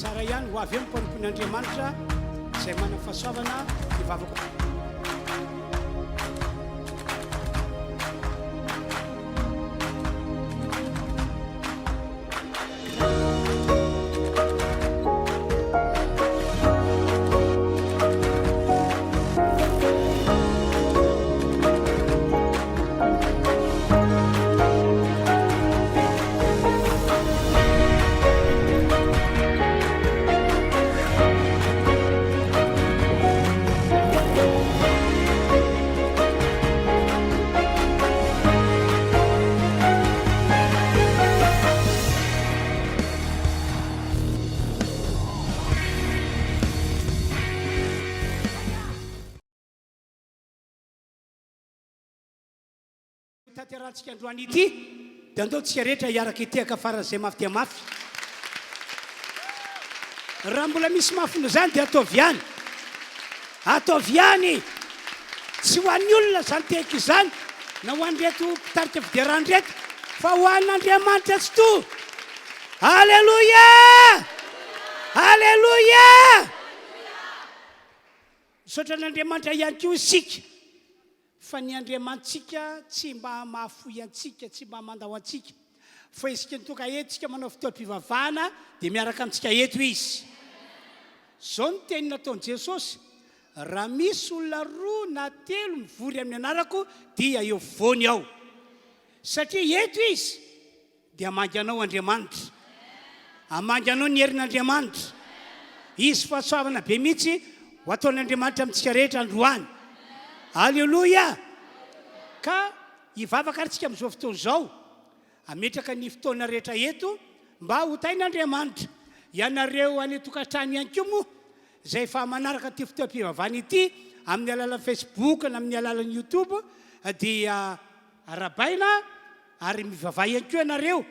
Tsara ihany ho avy eo ny mpanompon'Andriamanitra izay manana fahasoavana hivavaka. Tanterahantsika androany ity dia andao tsika rehetra hiaraka hitehaka faran'izay mafy dia mafy. Raha mbola misy mafy noho izany dia ataovy ihany. Ataovy ihany! Tsy ho an'ny olona izany tehaka izany na ho an'ireto mpitarika fiderana ireto fa ho an'Andriamanitra Tsitoha. Aleloia! Aleloia! Misaotra an'Andriamanitra ihany koa isika. Fa ny Andriamanitsika tsy mba mahafoy antsika, tsy mba mandao antsika. Fa isika ny tonga eto isika manao fotoam-pivavahana dia miaraka amintsika eto Izy. Izao no teny nataon'i Jesosy, Raha misy olona roa na telo mivory amin'ny anarako dia eo afovoany aho. Satria eto Izy. Dia hamangy anao Andriamanitra. Hamangy anao ny herin'Andriamanitra. Hisy fahasoavana be mihitsy ho ataon'Andriamanitra amintsika rehetra androany. Aleloia! Ka hivavaka ary tsika amin'izao fotoana izao. Hametraka ny fotoana rehetra eto mba ho tahin'Andriamanitra. Ianareo any an-tokantrano ihany koa moa izay efa manaraka ity fotoam-pivavahana ity amin'ny alalan'ny Facebook na amin'ny alalan'ny YouTube dia arahabaina Ary mivavaha ihany koa ianareo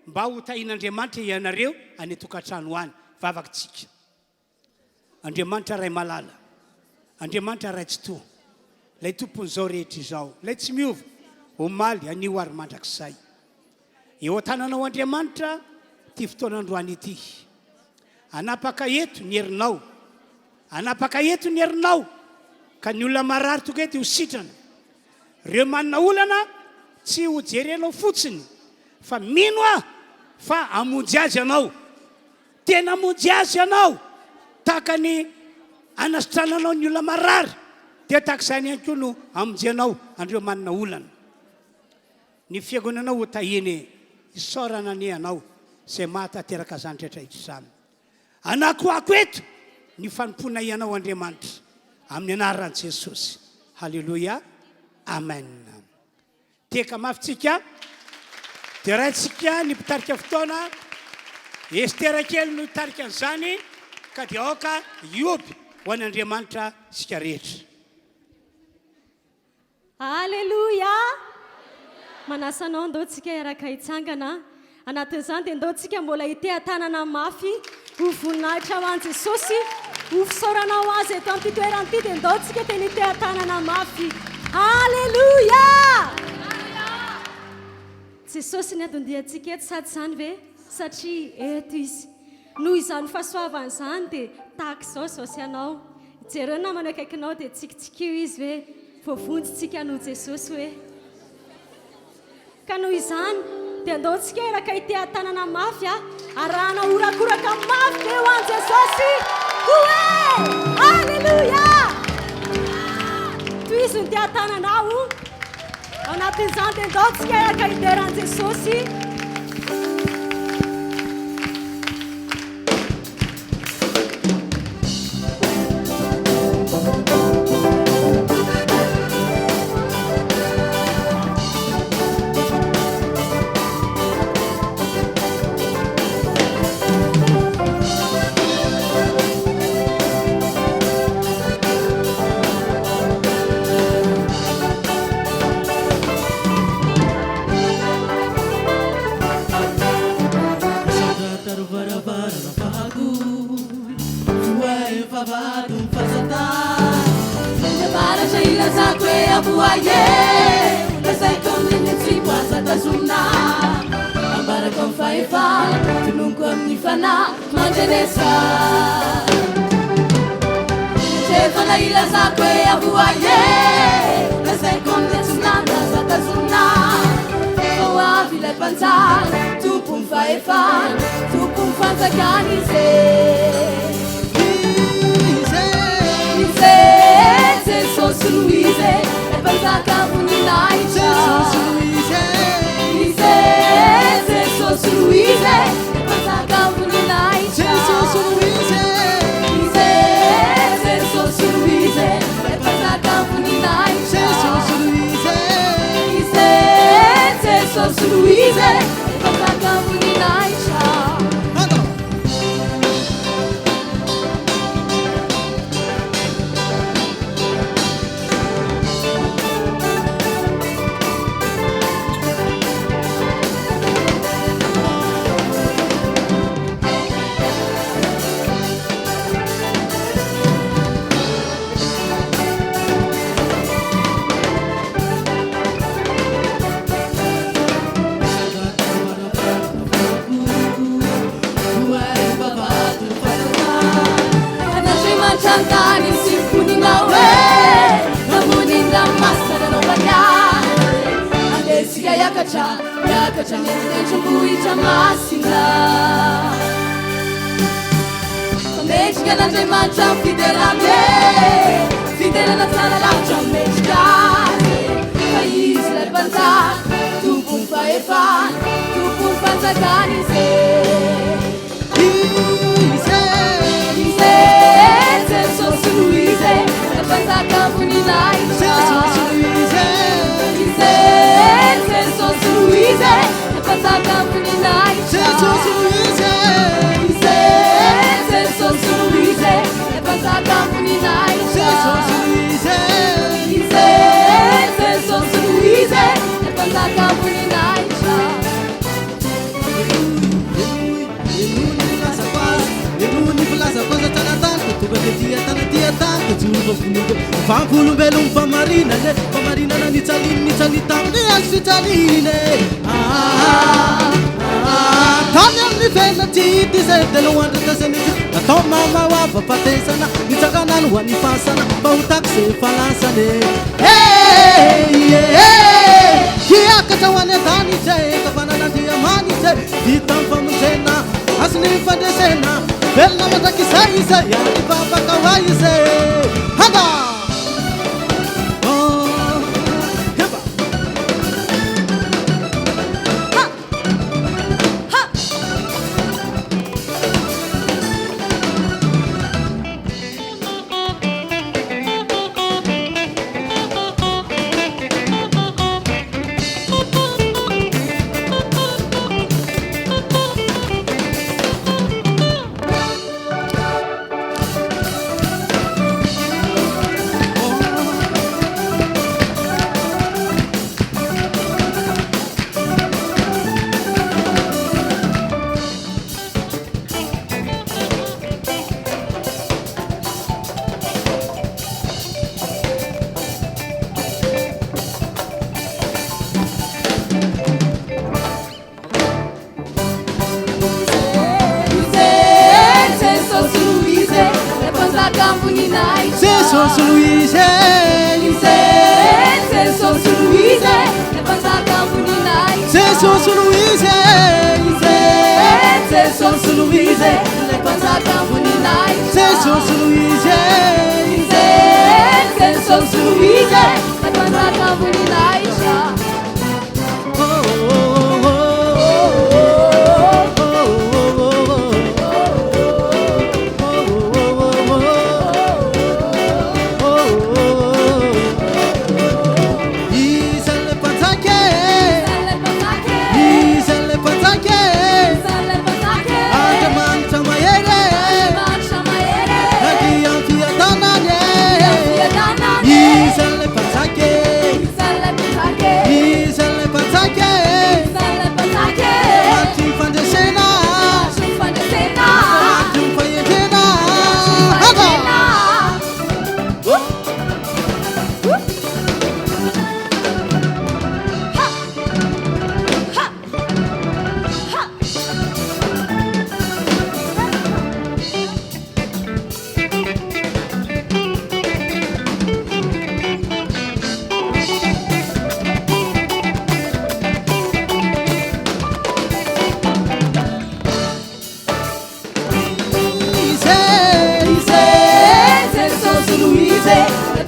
mba ho tahian'Andriamanitra ianareo any an-tokantrano any. Vavaka-tsika. Andriamanitra Ray malala, Andriamanitra Ray Tsitoha, Ilay Tompon'izao rehetra izao, Ilay tsy miova, omaly, anio ary mandrakizay. Eo an-tananao Andriamanitra ity fotoana androany ity. Hanapaka eto ny herinao. Hanapaka eto ny herinao, ka ny olona marary tonga eto ho sitrana. Reo manana olana tsy ho jerenao fotsiny fa mino aho fa hamonjy azy ianao. Tena hamonjy azy ianao tahaka ny anasitrananao ny olona marary dia tahaka izany ihany koa no hamonjenao an'ireo manana olana. Ny fiangonanao ho tahiana e! Isaorana anie ianao izay mahatanteraka izany rehetra izany. Anakoako eto ny fanompoanay Anao Andriamanitra amin'ny anaran'i Jesosy. Haleloia. Amen. Teka mafy tsika. Deraintsika ny mpitarika fotoana. Estera kely no hitarika an'izany ka dia aoka hioby ho an'Andriamanitra isika rehetra. Aleloia! Manasa anao ndao tsika hiaraka hitsangana. Anatin'izany dia ndao tsika mbola hiteha-tanana mafy ho voninahitra ho an'i Jesosy, ho fisaorana ho Azy eto amin'ity toerana ity dia ndao tsika tena hiteha-tanana mafy. Aleloia! Jesosy ny anton-diantsika eto sa tsy izany ve? Satria eto Izy. Noho izany fahasoavana izany dia tahaka izao izao sy ianao. Jereo ny namana akaikinao dia tsikitsikio izy hoe voavonjy tsika noho Jesosy hoe. Ka noho izany dia andao tsika hiaraka hiteha-tanana mafy a, arahana horakoraka mafy be ho an'i Jesosy hoe Aleloia! Tohizo ny teha-tananao. Ao anatin'izany dia ndao tsika hiaraka hidera an'i Jesosy. Mandrenesa Rehefa ilazako hoe avoahy e Lazaiko amin'ny tsy miandry aza tazomina Fa ho avy ilay mpanjaka Tompon'ny fahefana Tompon'ny fanjakana Izy e Izy e Jesosy no Izy e Ilay mpanjaka voninahitra Izy e Jesosy no Izy e Ilay mpanjaka voninahitra Izy e Jesosy no Izy e Ilay mpanjaka voninahitra Izy e Jesosy no Izy e Ilay mpanjaka voninahitra. An'Andriamanitra an-tany sy mponina hoe Namono ny ranomasina nanaovany azy Andeha isika hiakatra, hiakatra ny tendrombohitra masina Fa mendrika an'Andriamanitra ny fiderana e Fiderana tsara lavitra mendrika azy Fa Izy ilay Mpanjaka, Tompon'ny fahefana, Tompon'ny fanjakana Izy e Izy e, Jesosy no Izy e, Ilay Mpanjaka voninahitra Izy e, Jesosy no Izy e, Ilay Mpanjaka voninahitra Izy e, Jesosy no Izy e, Ilay Mpanjaka voninahitra Izy e, Jesosy no Izy e, Ilay Mpanjaka voninahitra. Vavolombelon'ny famarinana e, famarinana nitsaliany nitsaliany tamin'ny hazo fijaliana e. Ah, ah, tany amin'ny velona tsy hita izay telo andro tasany izy natao mama ho ava-patesana nitsangana alohan'ny fasana fa ho taky izay efa lasany e. Eh, eh, hiakatra ho any an-danitra e, tafanan'Andriamanitra e, vita ny famonjena, azo ny fandresena, velona mandrakizay izay ary hivavaka ho ahy izay. Hanga! Oh, heba! Jesosy no Izy Jesosy no Izy Jesosy no Izy ilay mpanjaka voninahitra Jesosy no Izy Jesosy no Izy ilay mpanjaka voninahitra Oh, oh, oh, oh, oh, oh, oh. Izy ilay mpanjaka e. Ilay mpanjaka Izy ilay mpanjaka e. Ilay mpanjaka Andriamanitra mahery e. Andriamanitra mahery Andrian'ny fiadanana e. Fiadanana Izy ilay mpanjaka e. Izy ilay mpanjaka Izy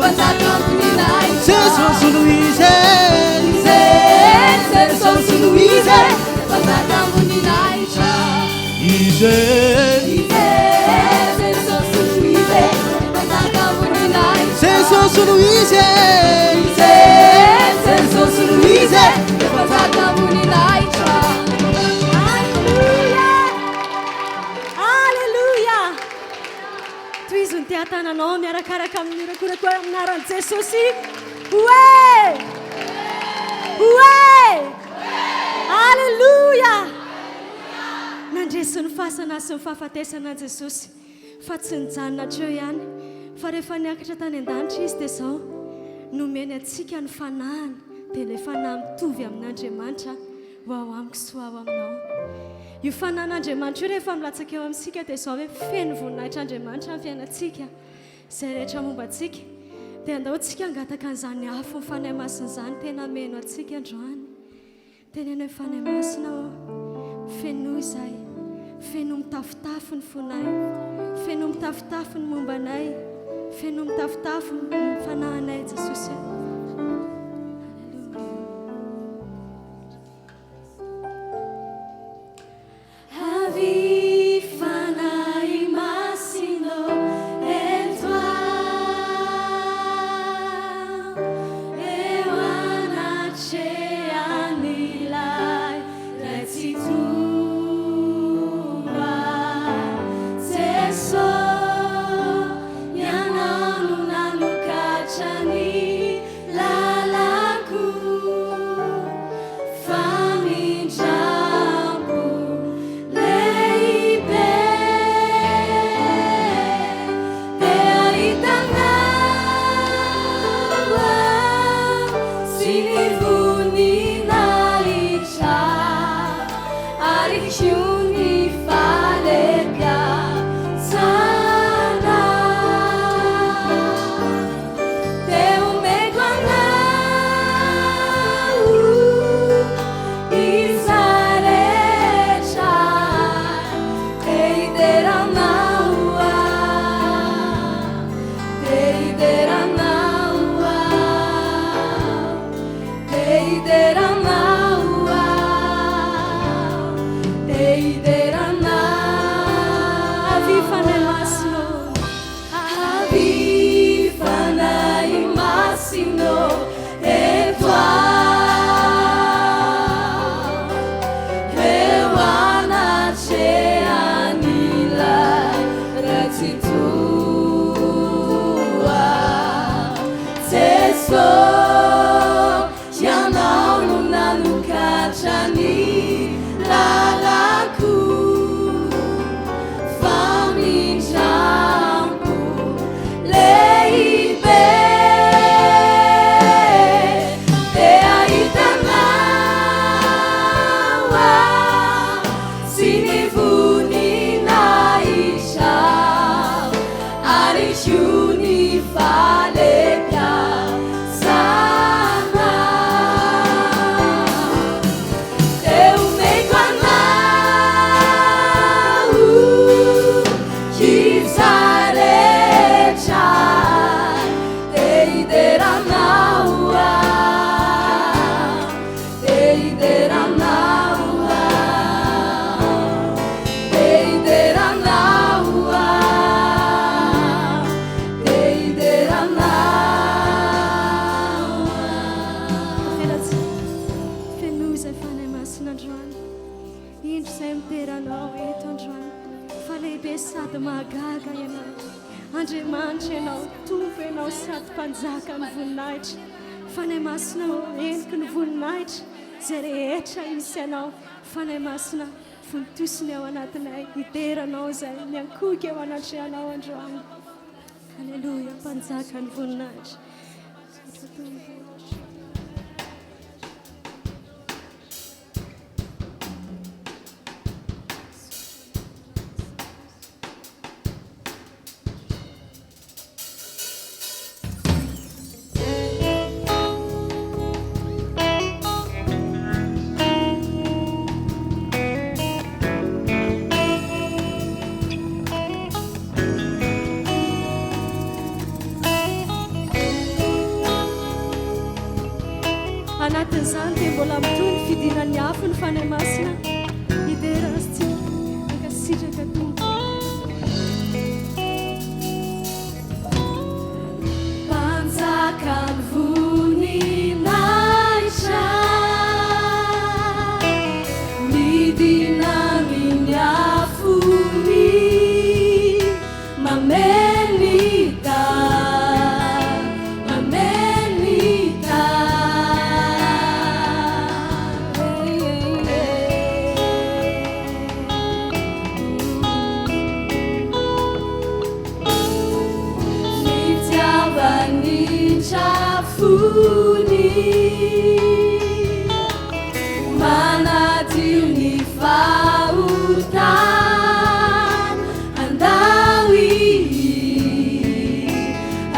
Mpanjaka voninahitra. Jesosy no izy e. Izy e, Jesosy no izy e, Mpanjaka voninahitra. Izy e. Izy e, Jesosy no izy e, Mpanjaka voninahitra. Jesosy no izy e. Izy e, Jesosy no izy e, Mpanjaka voninahitra. Alléluia! Alléluia! Tohizo ny tehatananao miarakaraka amin'ny horakoraka amin'ny anaran'i Jesosy. Oe! Oe! Alléluia! Nandresy ny fasana sy ny fahafatesana Jesosy, fa tsy nijanona hatreo ihany, fa rehefa niakatra tany an-danitra Izy dia izao, nomeny antsika ny fanahiny, dia ilay fanahy mitovy amin'Andriamanitra ho ao amiko sy ho ao aminao. Io fanahin'Andriamanitra io rehefa milatsaka eo amintsika dia izao hoe feno voninahitr'Andriamanitra ny fiainantsika, izay rehetra momba antsika. Dia andao tsika hangataka an'izany afon'ny Fanahy Masina izany tena hameno antsika androany. Teneno hoe Fanahy Masina ô, fenoy izahay, fenoy mitafotafo ny fonay, fenoy mitafotafo ny momba anay, fenoy mitafotafo ny fanahinay Jesosy ô. Alléluia. Avia Fanahy Masina ô, ento aho eo anatrehan'ilay Ray Tsitoha. Jeso, Ianao no nanokatra ny lalako. Famindrampo lehibe te hahita anao aho sy ny voninahitra ary koa ny fahalempiatsana. Te omeko anao izay rehetra te hidera anao aho, te hidera anao aho, te hidera anao aho, te hidera anao. Avia Fanahy Masina ô. Avia Fanahy Masina ô, ento aho eo anatrehan'ilay Ray Tsitoha. Jeso, Ianao no nanokatra ny lalako. Famindrampo lehibe te hahita anao aho sy ny voninahitra ary koa ny fahalempiasana. Te omeko anao izay rehetra te hidera anao aho, te hidera anao aho, te hidera anao aho, te hidera anao aho. Avelatsika fenoy izay Fanahy Masina androany. Indro izay midera anao eto androany, fa lehibe sady mahagaga Ianao. Andriamanitra Ianao, Tompo Ianao sady Mpanjaka ny voninahitra. Fanahy Masina ô, heniky ny voninahitra izay rehetra hisy Anao. Fanahy Masina, vontosiny ao anatinay, hidera Anao izay miankohoka eo anatrehanao androany. Aleloia, Mpanjaka ny voninahitra. Misaotra Tompo. anatin'izany dia mbola mitohy ny fidinan'ny afo ny Fanahy Masina. Hidera Azy tsika. Mankasitraka Tompo. Mpanjakan'ny voninahitra, midina amin'ny afony, mameno ny tany, mameno ny tany. Fitiavan'ny trafony, manadio ny fahotana, andao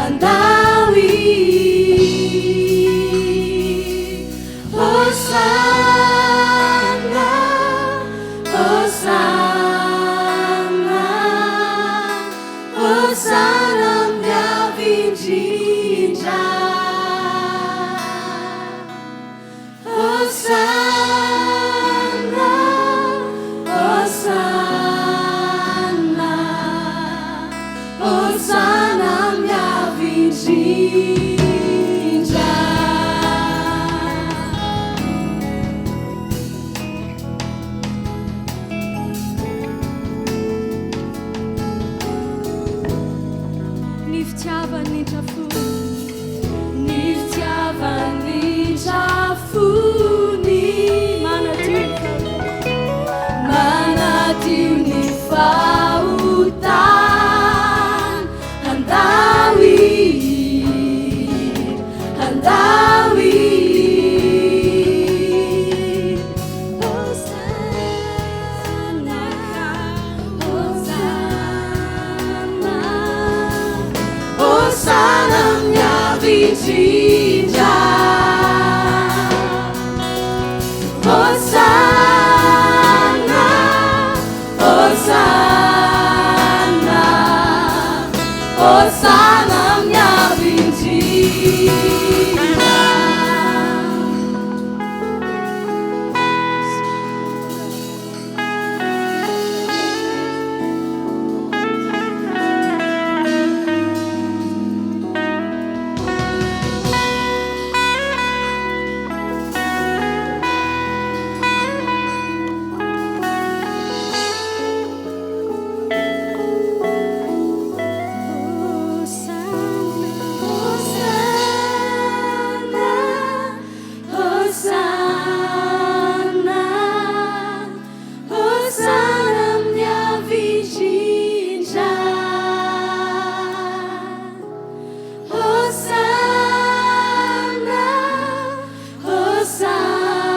andao Hosanna, Hosanna, Hosanna amin'ny avo indrindra. Hosanna, Hosanna, Hosanna amin'ny avo indrindra. Ny fitiavan'ny trafony. Ny fitiavan'ny trafony, Manadio ny fahotana. Manadio ny fahotana, andao andao Hosanna, Hosanna, Hosanna amin'ny avo indrindra. Hosanna, Hosanna, Hosanna amin'ny avo indrindra. Hosanna, Hosanna, Hosanna, Hosanna amin'ny avo indrindra. Hosanna, Hosanna,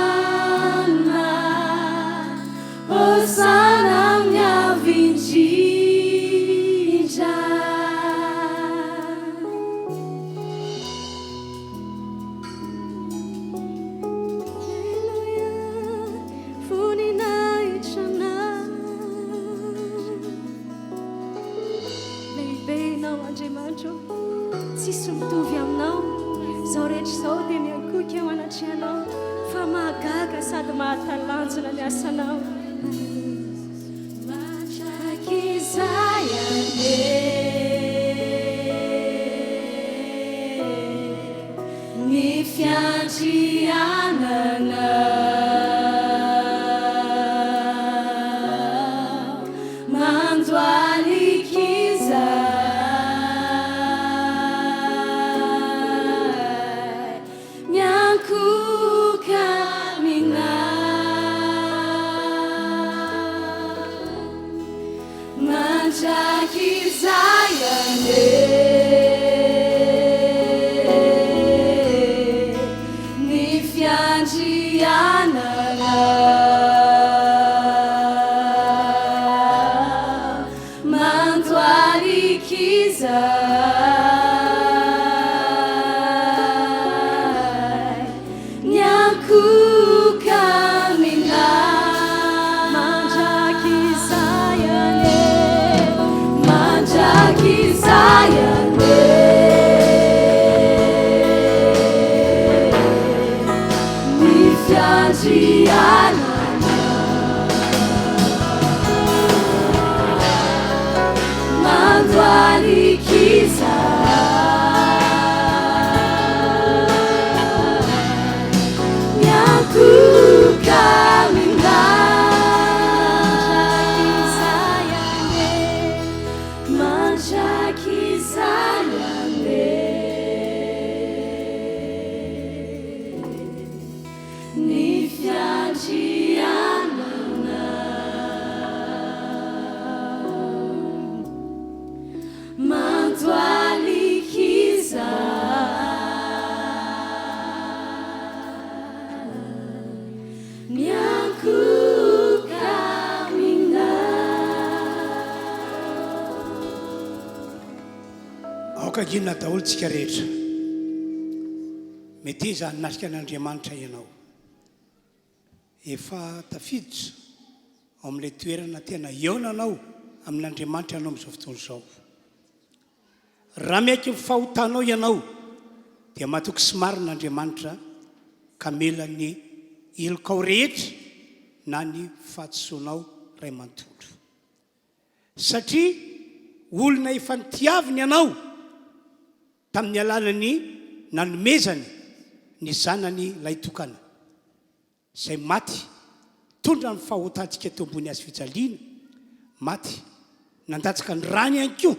Hosanna amin'ny avo indrindra. Alleluia, voninahitra anao. Lehibe ianao Andriamanitra ô, tsisy mitovy aminao. Izao rehetra izao dia miankohoka eo anatrehanao fa mahagaga sady mahatalanjona ny asanao. Mandrakizay anie ny fiandrianana, mandohalika izahay, miankohoka aminao. Mandrakizay anie ny fiandrianana, mandohalika izahay, miankohoka aminao. Mandrakizay anie, Mandrakizay anie ny Mantoalikiza. Miankohoka aminao. Mandrakizay anie, mandrakizay anie. Ny fiandrianana. Mandoalikiza. Miankohoka aminao. Aoka hangina daholo tsika rehetra. Meteza hanatrika an'Andriamanitra ianao. Efa tafiditra ao amin'ilay toerana tena hihaonanao amin'Andriamanitra ianao amin'izao fotoana izao. Raha miaiky ny fahotanao ianao, dia matoky sy marina Andriamanitra ka mela ny helokao rehetra na ny fahadisoanao iray manontolo. Satria olona efa nitiaviny ianao tamin'ny alalan'ny nanomezany ny Zanany lahitokana, izay maty nitondra ny fahotantsika teo ambony hazo fijaliana, maty nandatsaka ny rany ihany koa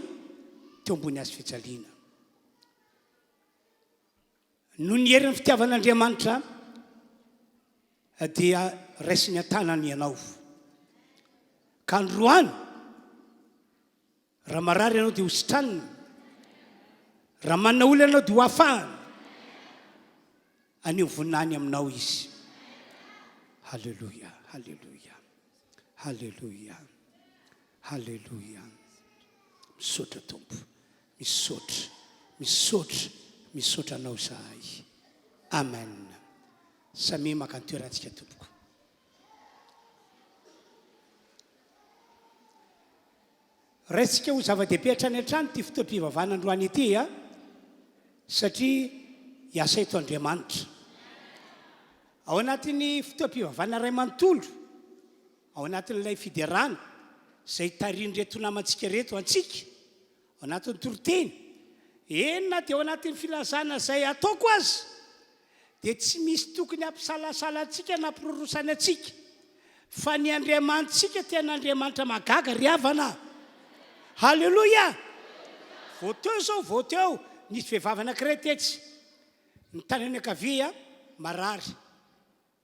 teo ambony hazo fijaliana. Noho ny herin'ny fitiavan'Andriamanitra dia raisiny an-tanany ianao. Ka androany, raha marary ianao dia hositranina, raha manana olana ianao dia ho afahana. Anio voninahiny aminao Izy. Haleloia, haleloia, haleloia, haleloia. Misaotra Tompo. Misaotra, misaotra, misaotra anao izahay. Amen. Samia maka ny toerantsika tompoko. Raisika ho zava-dehibe hatrany hatrany ity fotoam-pivavahana androany ity a, satria hiasa eto Andriamanitra. Ao anatin'ny fotoam-pivavahana iray manontolo, ao anatin'ilay fiderana izay tarihin'ireto namantsika ireto antsika, Ao anatin'ny toriteny, eny na dia ao anatin'ny filazana izay ataoko aza, dia tsy misy tokony hampisalasala antsika na hampirorosana antsika, fa ny Andriamanitsika tena Andriamanitra mahagaga ry havana a! Haleloia! Vao teo izao, vao teo, nisy vehivavy anankiray tetsy, ny tanany ankavia marary,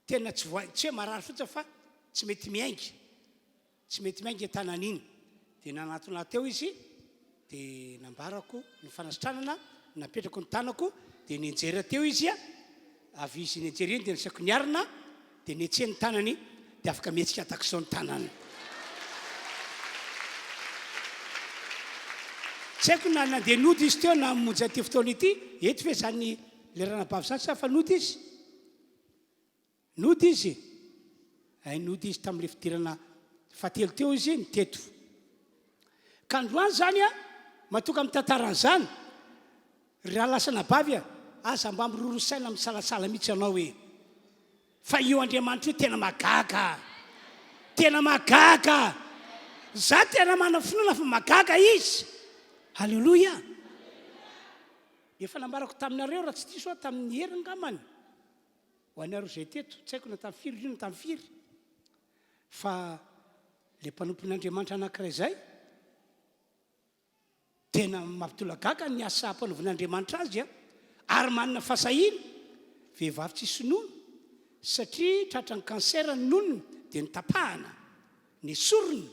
tena tsy voa, tsy hoe marary fotsiny fa tsy mety miainga. Tsy mety miainga iny tanana iny. Dia nanatona ahy teo izy, dia nambarako ny fanasitranana, napetrako ny tanako, dia nianjera teo izy, avy izy nianjera iny dia nasaiko niarina, dia nihetsehiny ny tanany, dia afaka mihetsika tahaka izao ny tanany. Tsy haiko na nandeha nody izy teo na hamonjy an'ity fotoana ity, eto ve izany ilay ranabavy izany sa efa nody izy? Nody izy e! Hay nody izy tamin'ilay fidirana fahatelo teo izy no teto. Ka androany izany an, matoka amin'ny tantaran'izany, ry rahalahy sy anabavy a, aza mba miroro saina misalasala mihitsy ianao e! Fa io Andriamanitra io tena mahagaga! Tena mahagaga! Za tena manana finoana fa mahagaga Izy! Aleloia! Efa nambarako taminareo raha tsy diso aho tamin'ny heriny angambany. Ho anareo izay teto, tsy haiko na tamin'ny firy io na tamin'ny firy, fa ilay mpanompon'Andriamanitra anankiray izay, tena mampitolagaga ny asa ampanaovin'Andriamanitra azy, ary manana fahasahiana, vehivavy tsisy nono, satria tratran'ny cancer ny nonony dia notapahana, nesorina.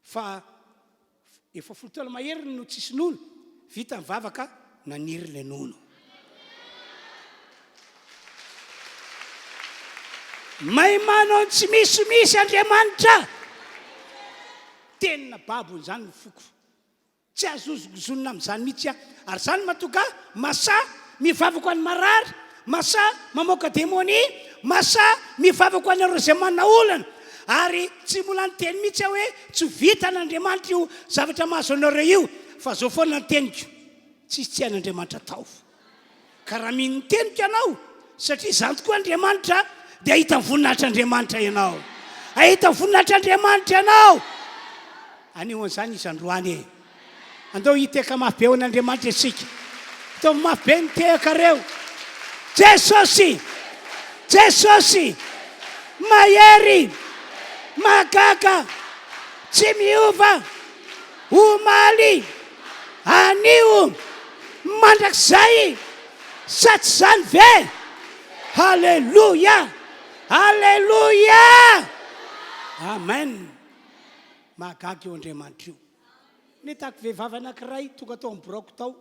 Fa efa folo taona mahery no tsisy nono, vita ny vavaka naniry ilay nono. Mahay manao ny tsy misy misy Andriamanitra. Tena babon'izany ny foko. Tsy azo hozongozonina amin'izany mihitsy aho. Ary izany no mahatonga ahy masahy mivavaka ho an'ny marary, masahy mamoaka demonia, masahy mivavaka ho anareo izay manana olana. Ary tsy mbola niteny mihitsy aho hoe tsy ho vitan'Andriamanitra io zavatra mahazo anareo io, fa izao foana ny teniko, tsisy tsy hain'Andriamanitra atao. Ka raha mino ny teniko ianao, satria izany tokoa Andriamanitra, dia hahita ny voninahitr'Andriamanitra ianao. Hahita ny voninahitr'Andriamanitra ianao. Haneho an'izany Izy androany e. Andao hitehaka mafy be ho an'Andriamanitra isika. Ataovy mafy be ny tehakareo. Jesosy! Jesosy! Mahery! Mahagaga! Tsy miova! Omaly! Anio! Mandrakizay! Sa tsy izany ve? Haleloia! Aleloia! Amen! Mahagaga io Andriamanitra io. Nitako vehivavy anankiray tonga tao amin'ny biraoko tao,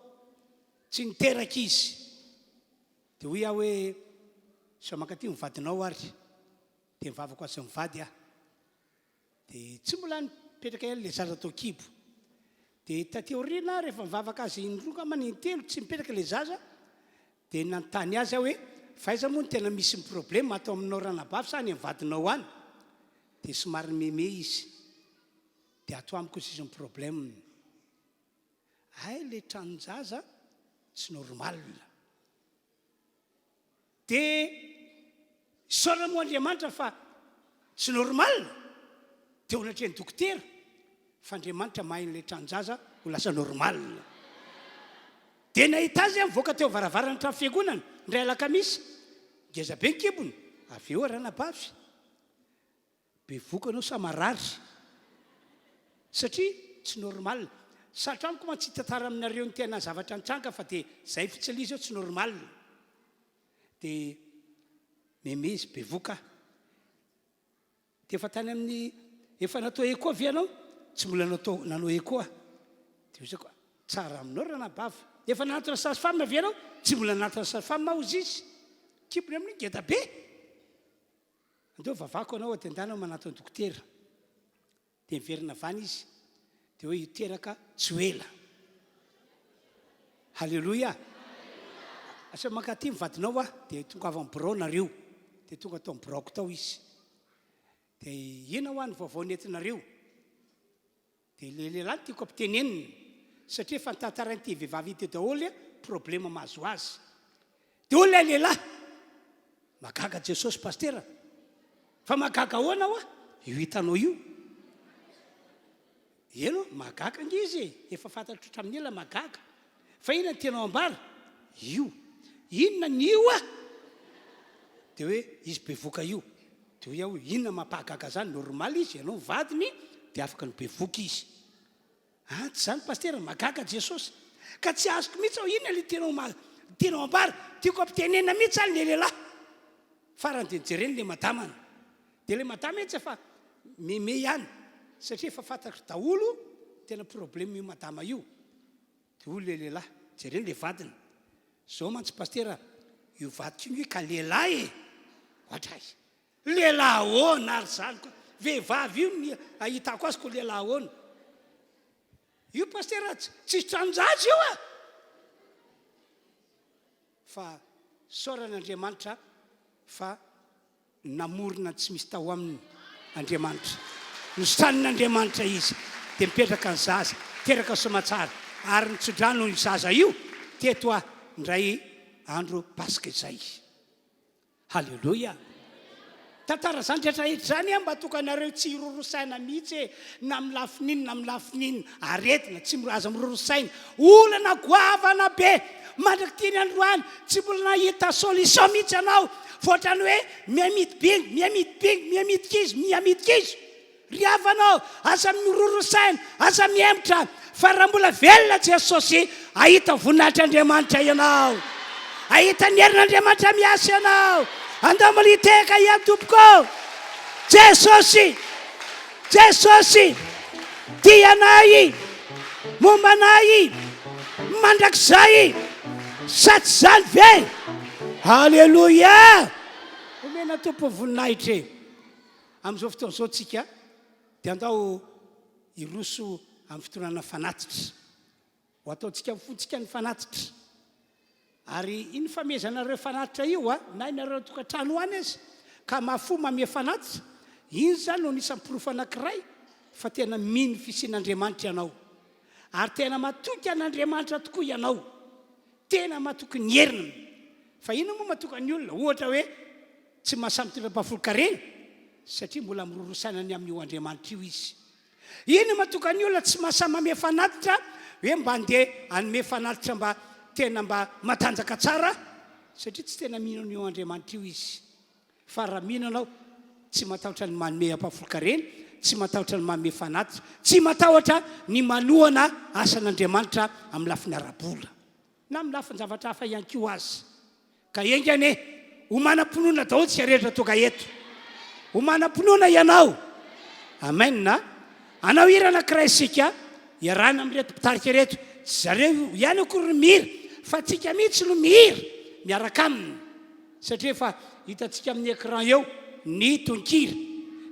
tsy niteraka izy. Dia hoy aho hoe, Sao mankaty ny vadinao ary. Dia nivavaka ho azy mivady aho. Dia tsy mbola nipetraka ihany ilay zaza tao an-kibo. Dia taty aoriana, rehefa nivavaka azy indroa angamba na intelo, tsy nipetraka ilay zaza, Dia nanontany azy aho hoe, fa aiza moa no tena misy ny problème, ato aminao ranabavy sa any amin'ny vadinao any? Dia somary nimeme izy. Dia ato amiko izy ny problème. Hay ilay tranon-jaza tsy normal. Dia isaorana moa Andriamanitra fa tsy normal teo anatrehan'ny dokotera fa Andriamanitra mahay an'ilay tranon-jaza ho lasa normal. Dia nahita azy aho nivoaka teo am-varavaran'ny trano fiangonana indray alakamisy, ngeza be ny kibony, avy eo ranabavy, bevohoka ianao sa marary? Satria tsy normal. Sarotra amiko mantsy hitantara aminareo ny tena zavatra nitranga fa dia izay fotsiny ilay izy hoe tsy normal. Dia meme izy bevohoka aho. Dia efa tany amin'ny, efa natao echo ve ianao? Tsy mbola natao, nanao echo aho. Dia hoy izy, tsara aminao ranabavy. Efa nanatona sage femme ve ianao? Tsy mbola nanatona sage femme aho hozy izy. Kibony amin'io ngeda be. Andeo vavako ianao dia andana manatona dokotera. Dia niverina avy any izy, dia hoe hiteraka tsy ho ela. Haleloia! Asao mankaty ny vadinao aho, dia tongava amin'ny birao nareo. Dia tonga tao amin'ny biraoko tao izy. Dia inona hoa ny vaovao nentinareo? Dia ilay lehilahy no tiako ampitenenina, satria efa notantarain'ity vehivavy ity daholo problema mahazo azy. Dia hoy ilay lehilahy, Mahagaga Jesosy Pasitera, fa mahagaga ahoana hoa io hitanao io? Eny hoa, mahagaga ange izy e, efa fantatro hatramin'ny ela mahagaga. Fa inona no tianao ambara? Io. Inona ny io hoa? Dia hoe izy bevoka io. Dia hoy aho hoe inona mampahagaga zany, normal izy, ianao vadiny dia afaka ny bevoka izy. Ah tsy zany Pasitera, mahagaga Jesosy. Ka tsy azoko mihitsy aho inona le tianao ma tianao ambara, tiako ampitenenina mihitsy zany le lehilahy. Farany dia nojereny le madamany. Dia le madama etsy efa meme ihany satria efa fantatro daholo tena problème io madama io. Dia hoy le lehilahy, jereny le vadiny, zao mantsy Pasitera, io vadiko io nge ka lehilahy e! Ohatray. Lehilahy ahoana ary zany koa? Vehivavy io ny ahitako azy ko lehilahy ahoana? Io pasitera tsisy tranon-jaza io a! Fa isaorana Andriamanitra fa namorona ny tsy misy tao aminy Andriamanitra. Nosanin'Andriamanitra izy dia mipetraka ny zaza, teraka soamatsara ary nitsodrano io zaza io teto aho indray andro paska izay. Haleloia! Tantara zany rehetra rehetra zany an, mba tonga anareo tsy hiroro saina mihitsy e, na amin'ny lafiny inona na amin'ny lafiny inona, aretina, tsy aza miroro saina, olana goavana be, mandrak'ity ny androany tsy mbola nahita solution mihitsy ianao, fa ohatran'ny hoe miha-midy bingo, miha-midy bingo, miha-midy kizo, miha-midy kizo. Ry havana ô, aza miroro saina, aza mihemotra, fa raha mbola velona Jesosy, hahita voninahitr'Andriamanitra ianao. Hahita ny herin'Andriamanitra miasa ianao. Andao mbola hitehaka ihany tompoko ô. Jesosy, Jesosy, tia anay, momba anay, mandrakizay, sa tsy izany ve? Alléluia! Omena Tompo voninahitra e. Amin'izao fotoana izao tsika dia andao hiroso amin'ny fitondrana fanatitra. Ho ataontsika amin'ny fontsika ny fanatitra. Ary iny famehezanareo fanatitra io a, na ianareo an-tokantrano any aza, ka mahafoy mamehy fanatitra, iny izany no anisan'ny porofo anankiray fa tena mino ny fisian'Andriamanitra ianao. Ary tena matoky an'Andriamanitra tokoa ianao. Tena matoky ny heriny. Fa inona moa matoky ny olona? Ohatra hoe Tsy mahasahy mitondra ampahafolon-karena satria mbola miroro saina ny amin'io Andriamanitra io izy. Inona matoka ny olona tsy mahasahy mamehy fanatitra? hoe mba andeha hanome fanatitra mba tena mba matanjaka tsara satria tsy tena mino an'io Andriamanitra io izy. Fa raha mino ianao, tsy matahotra ny manome ampahafolon-karena, tsy matahotra ny manome fanatitra, tsy matahotra ny manohana asan'Andriamanitra amin'ny lafiny ara-bola na amin'ny lafin-javatra hafa ihany koa aza. Ka enga anie ho manam-pinoana daholo isika rehetra tonga eto. Ho manam-pinoana ianao. Amen. Hanao hira anankiray isika iarahana amin'ireto mpitarika ireto. Tsy zareo ihany akory no mihira fa tsika mihitsy no mihira miaraka aminy. Satria efa hitantsika amin'ny écran eo ny tononkira.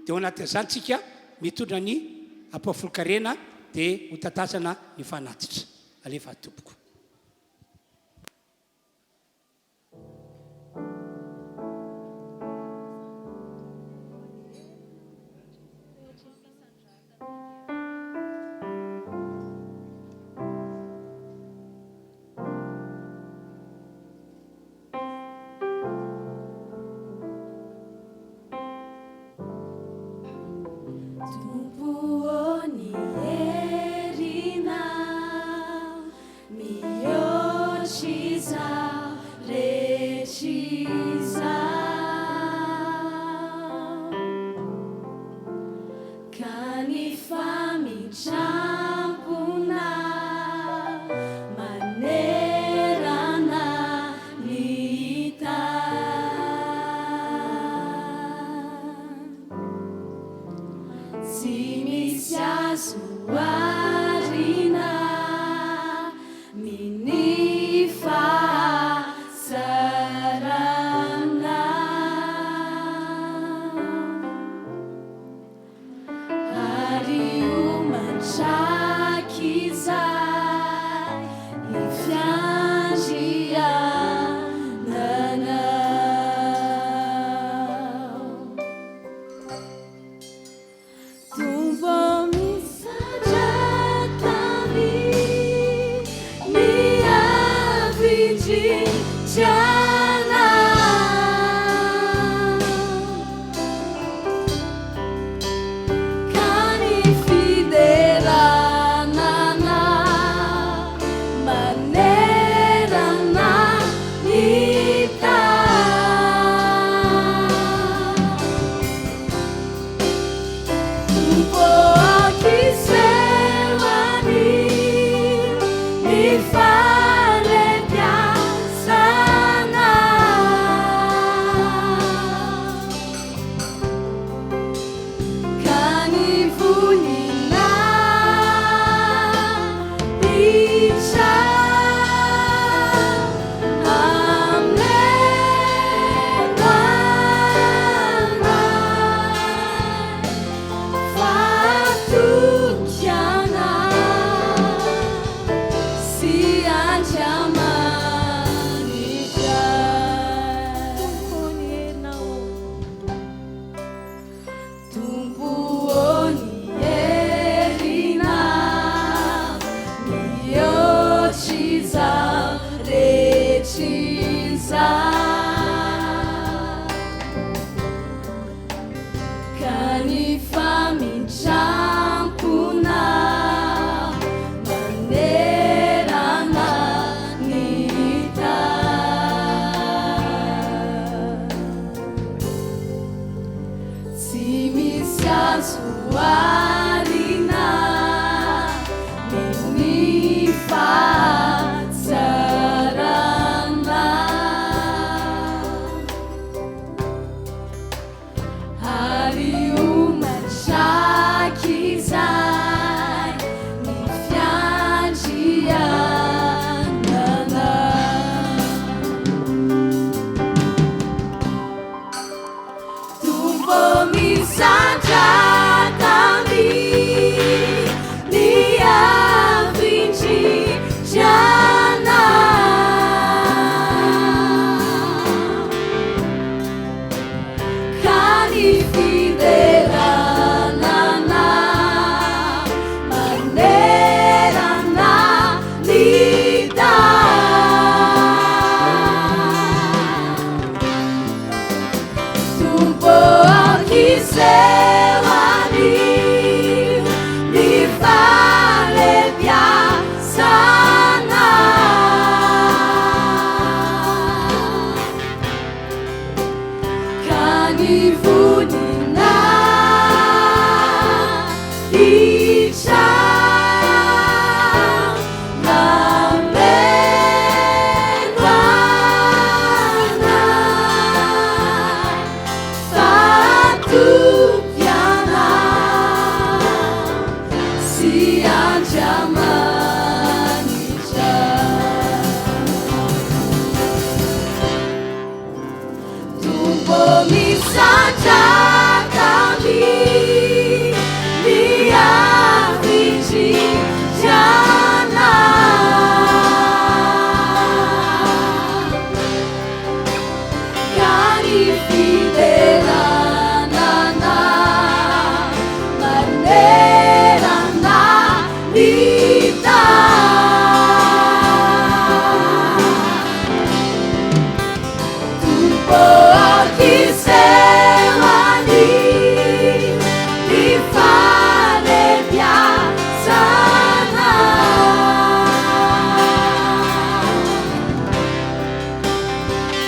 Dia ao anatin'izany tsika mitondra ny ampahafolon-karena dia ho tatazana ny fanatitra. Alefa tompoko. Tompo ô ny herinao. ny Tompo aoka hiseho any ny fahalebiazana.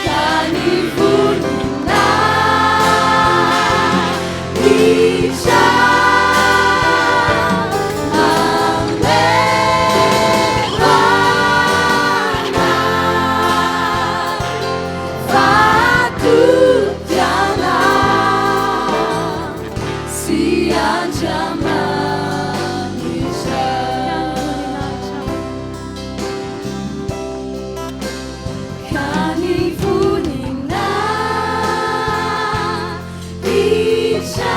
Ka ny voninahitra mamelana fahatokiana sy Andriamanitra. Ka ny voninahitra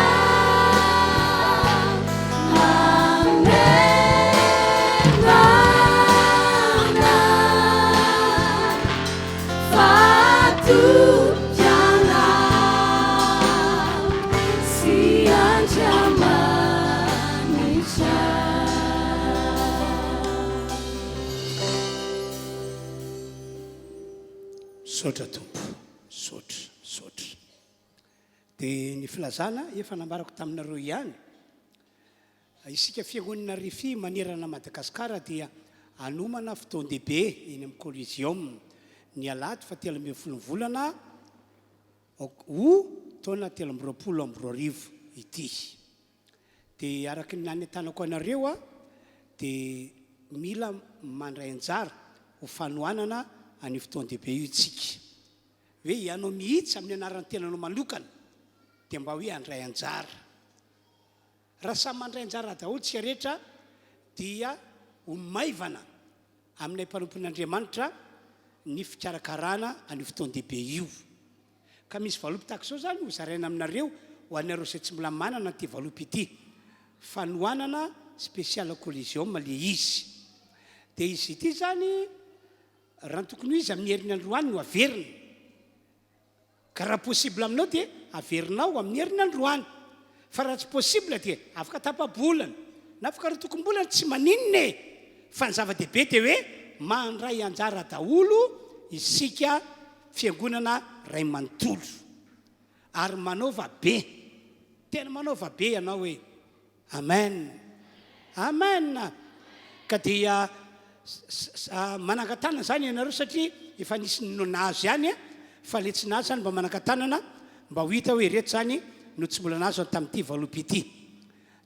mamelana fahatokiana sy Andriamanitra. Misaotra Tompo, misaotra, misaotra. Dia ny filazana efa nambarako taminareo ihany, isika fiangonana Rfi manerana Madagasikara dia hanomana fotoan-dehibe eny amin'ny Coliseum ny alahady faha 13 ny volana ok taona 2023 ity. Dia araka ny nanentanako anareo aho dia mila mandray anjara ho fanohanana an'io fotoan-dehibe io isika. Hoe ianao mihitsy amin'ny anaran'ny tenanao manokana dia mba hoe handray anjara. Raha samy mandray anjara daholo isika rehetra dia ho maivana aminay mpanompon'Andriamanitra ny fikarakarana an'io fotoan-dehibe io. Ka misy valopy tahaka izao izany ho zaraina aminareo ho anareo izay tsy mbola manana ity valopy ity. Fanohanana spécial Coliseum le izy. Dia izy ity izany raha ny tokony ho izy amin'ny heriny androany no averina. Ka raha possible aminao dia averinao amin'ny heriny androany. Fa raha tsy possible dia afaka tapa-bolana na afaka rotokom-bolana tsy maninona e! Fa ny zava-dehibe dia hoe mandray anjara daholo isika fiangonana ray manontolo. Ary manaova be. Tena manaova be ianao e! Amen! Amen! Ka dia manangan-tanana izany ianareo satria efa nisy nahazo ihany fa le tsy nahazo izany mba manangan-tanana mba ho hita hoe ireto izany no tsy mbola nahazo tamin'ity valopy ity.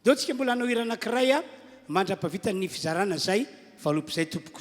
Deo tsika mbola hanao hira anankiray mandra-pahavitan'ny fizarana izay valopy izay tompoko.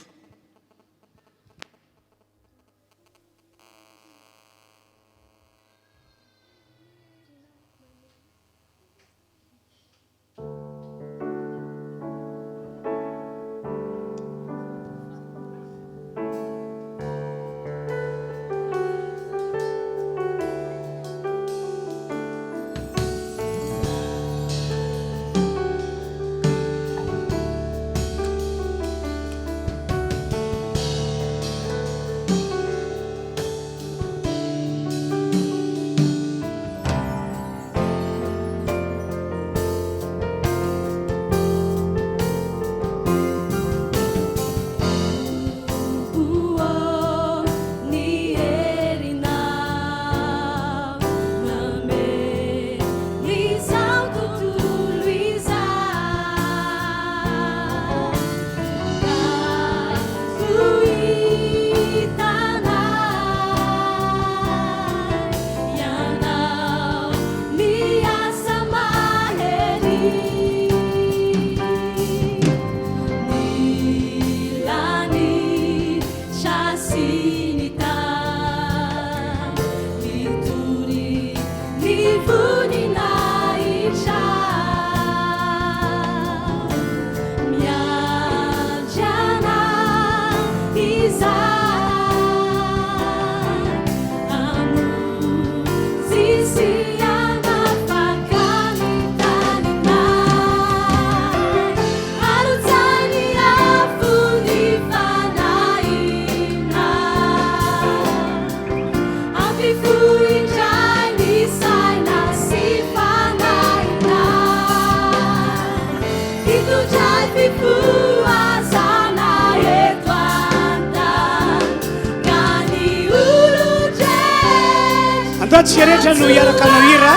Ndao tsika rehetra no hiaraka hanao hira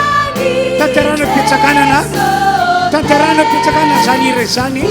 tanterahana am-pitsanganana, tanterahana am-pitsanganana izany hira izany.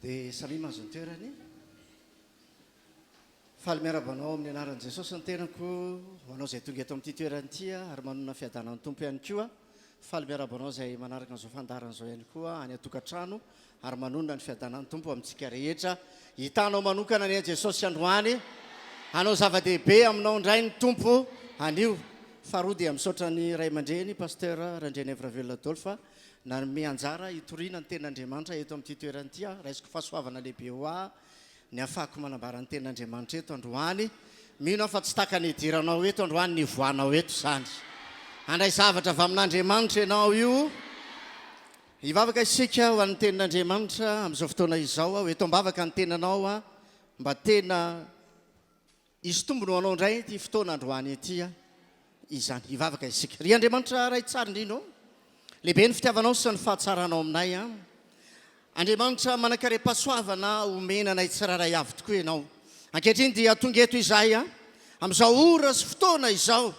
Dia samia mahazo ny toerany. Faly miarahaba anao amin'ny anaran'i Jesosy ny tenako, ho anao izay tonga eto amin'ity toerana ity ary manonona fiadanan'ny Tompo ihany koa. Faly miarahaba anao izay manaraka an'izao fandaharana izao ihany koa any an-tokantrano ary manonona ny fiadanan'ny Tompo amintsika rehetra. Hitanao manokana anie Jesosy androany. Hanao zava-dehibe aminao indray ny Tompo anio. Faharoa dia misaotra ny ray aman-dreny Pasteur Randrianaivo Ravelona Adolphe nanome anjara hitoriana ny tenin'Andriamanitra eto amin'ity toerana ity aho. Raisiko fahasoavana lehibe ho ahy ny hafahako manambara ny tenin'Andriamanitra eto androany. Mino aho fa tsy tahaka ny hidiranao eto androany ny hivoahanao eto izany. Handray zavatra avy amin'Andriamanitra ianao io. Hivavaka isika ho an'ny tenin'Andriamanitra amin'izao fotoana izao aho. Eto am-bavaka ny tenanao mba tena Hisy tombony ho anao indray ity fotoana androany ity izany. Hivavaka isika. Ry Andriamanitra Ray tsara indrindra ô, lehibe ny fitiavanao sy ny fahatsaranao aminay. Andriamanitra manan-karem-pahasoavana omena anay tsirairay avy tokoa Ianao. Ankehitriny dia tonga eto izahay amin'izao ora sy fotoana izao,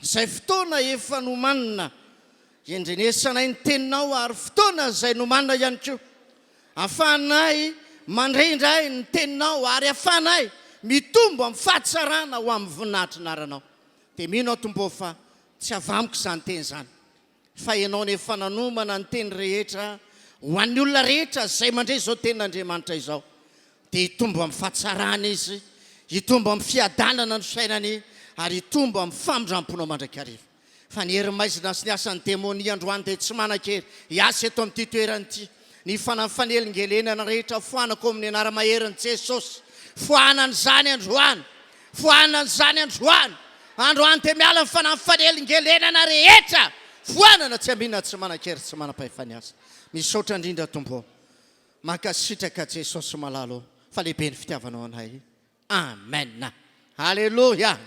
izay fotoana efa nomanina Endrenesanay ny teninao ary fotoana izay nomanina ihany koa afahanay mandre indray ny teninao ary afahanay mitombo amin'ny fahatsarana ho amin'ny voninahitry ny anaranao. Dia mino aho Tompo ô fa tsy avy amiko izany teny izany fa Ianao no efa nanomana ny teny rehetra ho an'ny olona rehetra izay mandre izao tenin'Andriamanitra izao dia hitombo amin'ny fahatsarana izy, hitombo amin'ny fiadanana ny fiainany ary hitombo amin'ny famindramponao mandrakariva. Fa ny hery maizina sy ny asan'ny demonia androany dia tsy manan-kery hiasa eto amin'ity toerana ity. Ny fanahy fanelingelenana rehetra foanako amin'ny anara-maherin'i Jesosy. Foanana izany androany. Foanana izany androany. Androany dia miala ny fanahy fanelingelenana rehetra. Foanana tsy ambina tsy manan-kery tsy manam-pahefana hiasa. Misaotra indrindra Tompo ô. Mankasitraka Jesosy malala ô fa lehibe ny fitiavanao anay. Amen. Aleloia.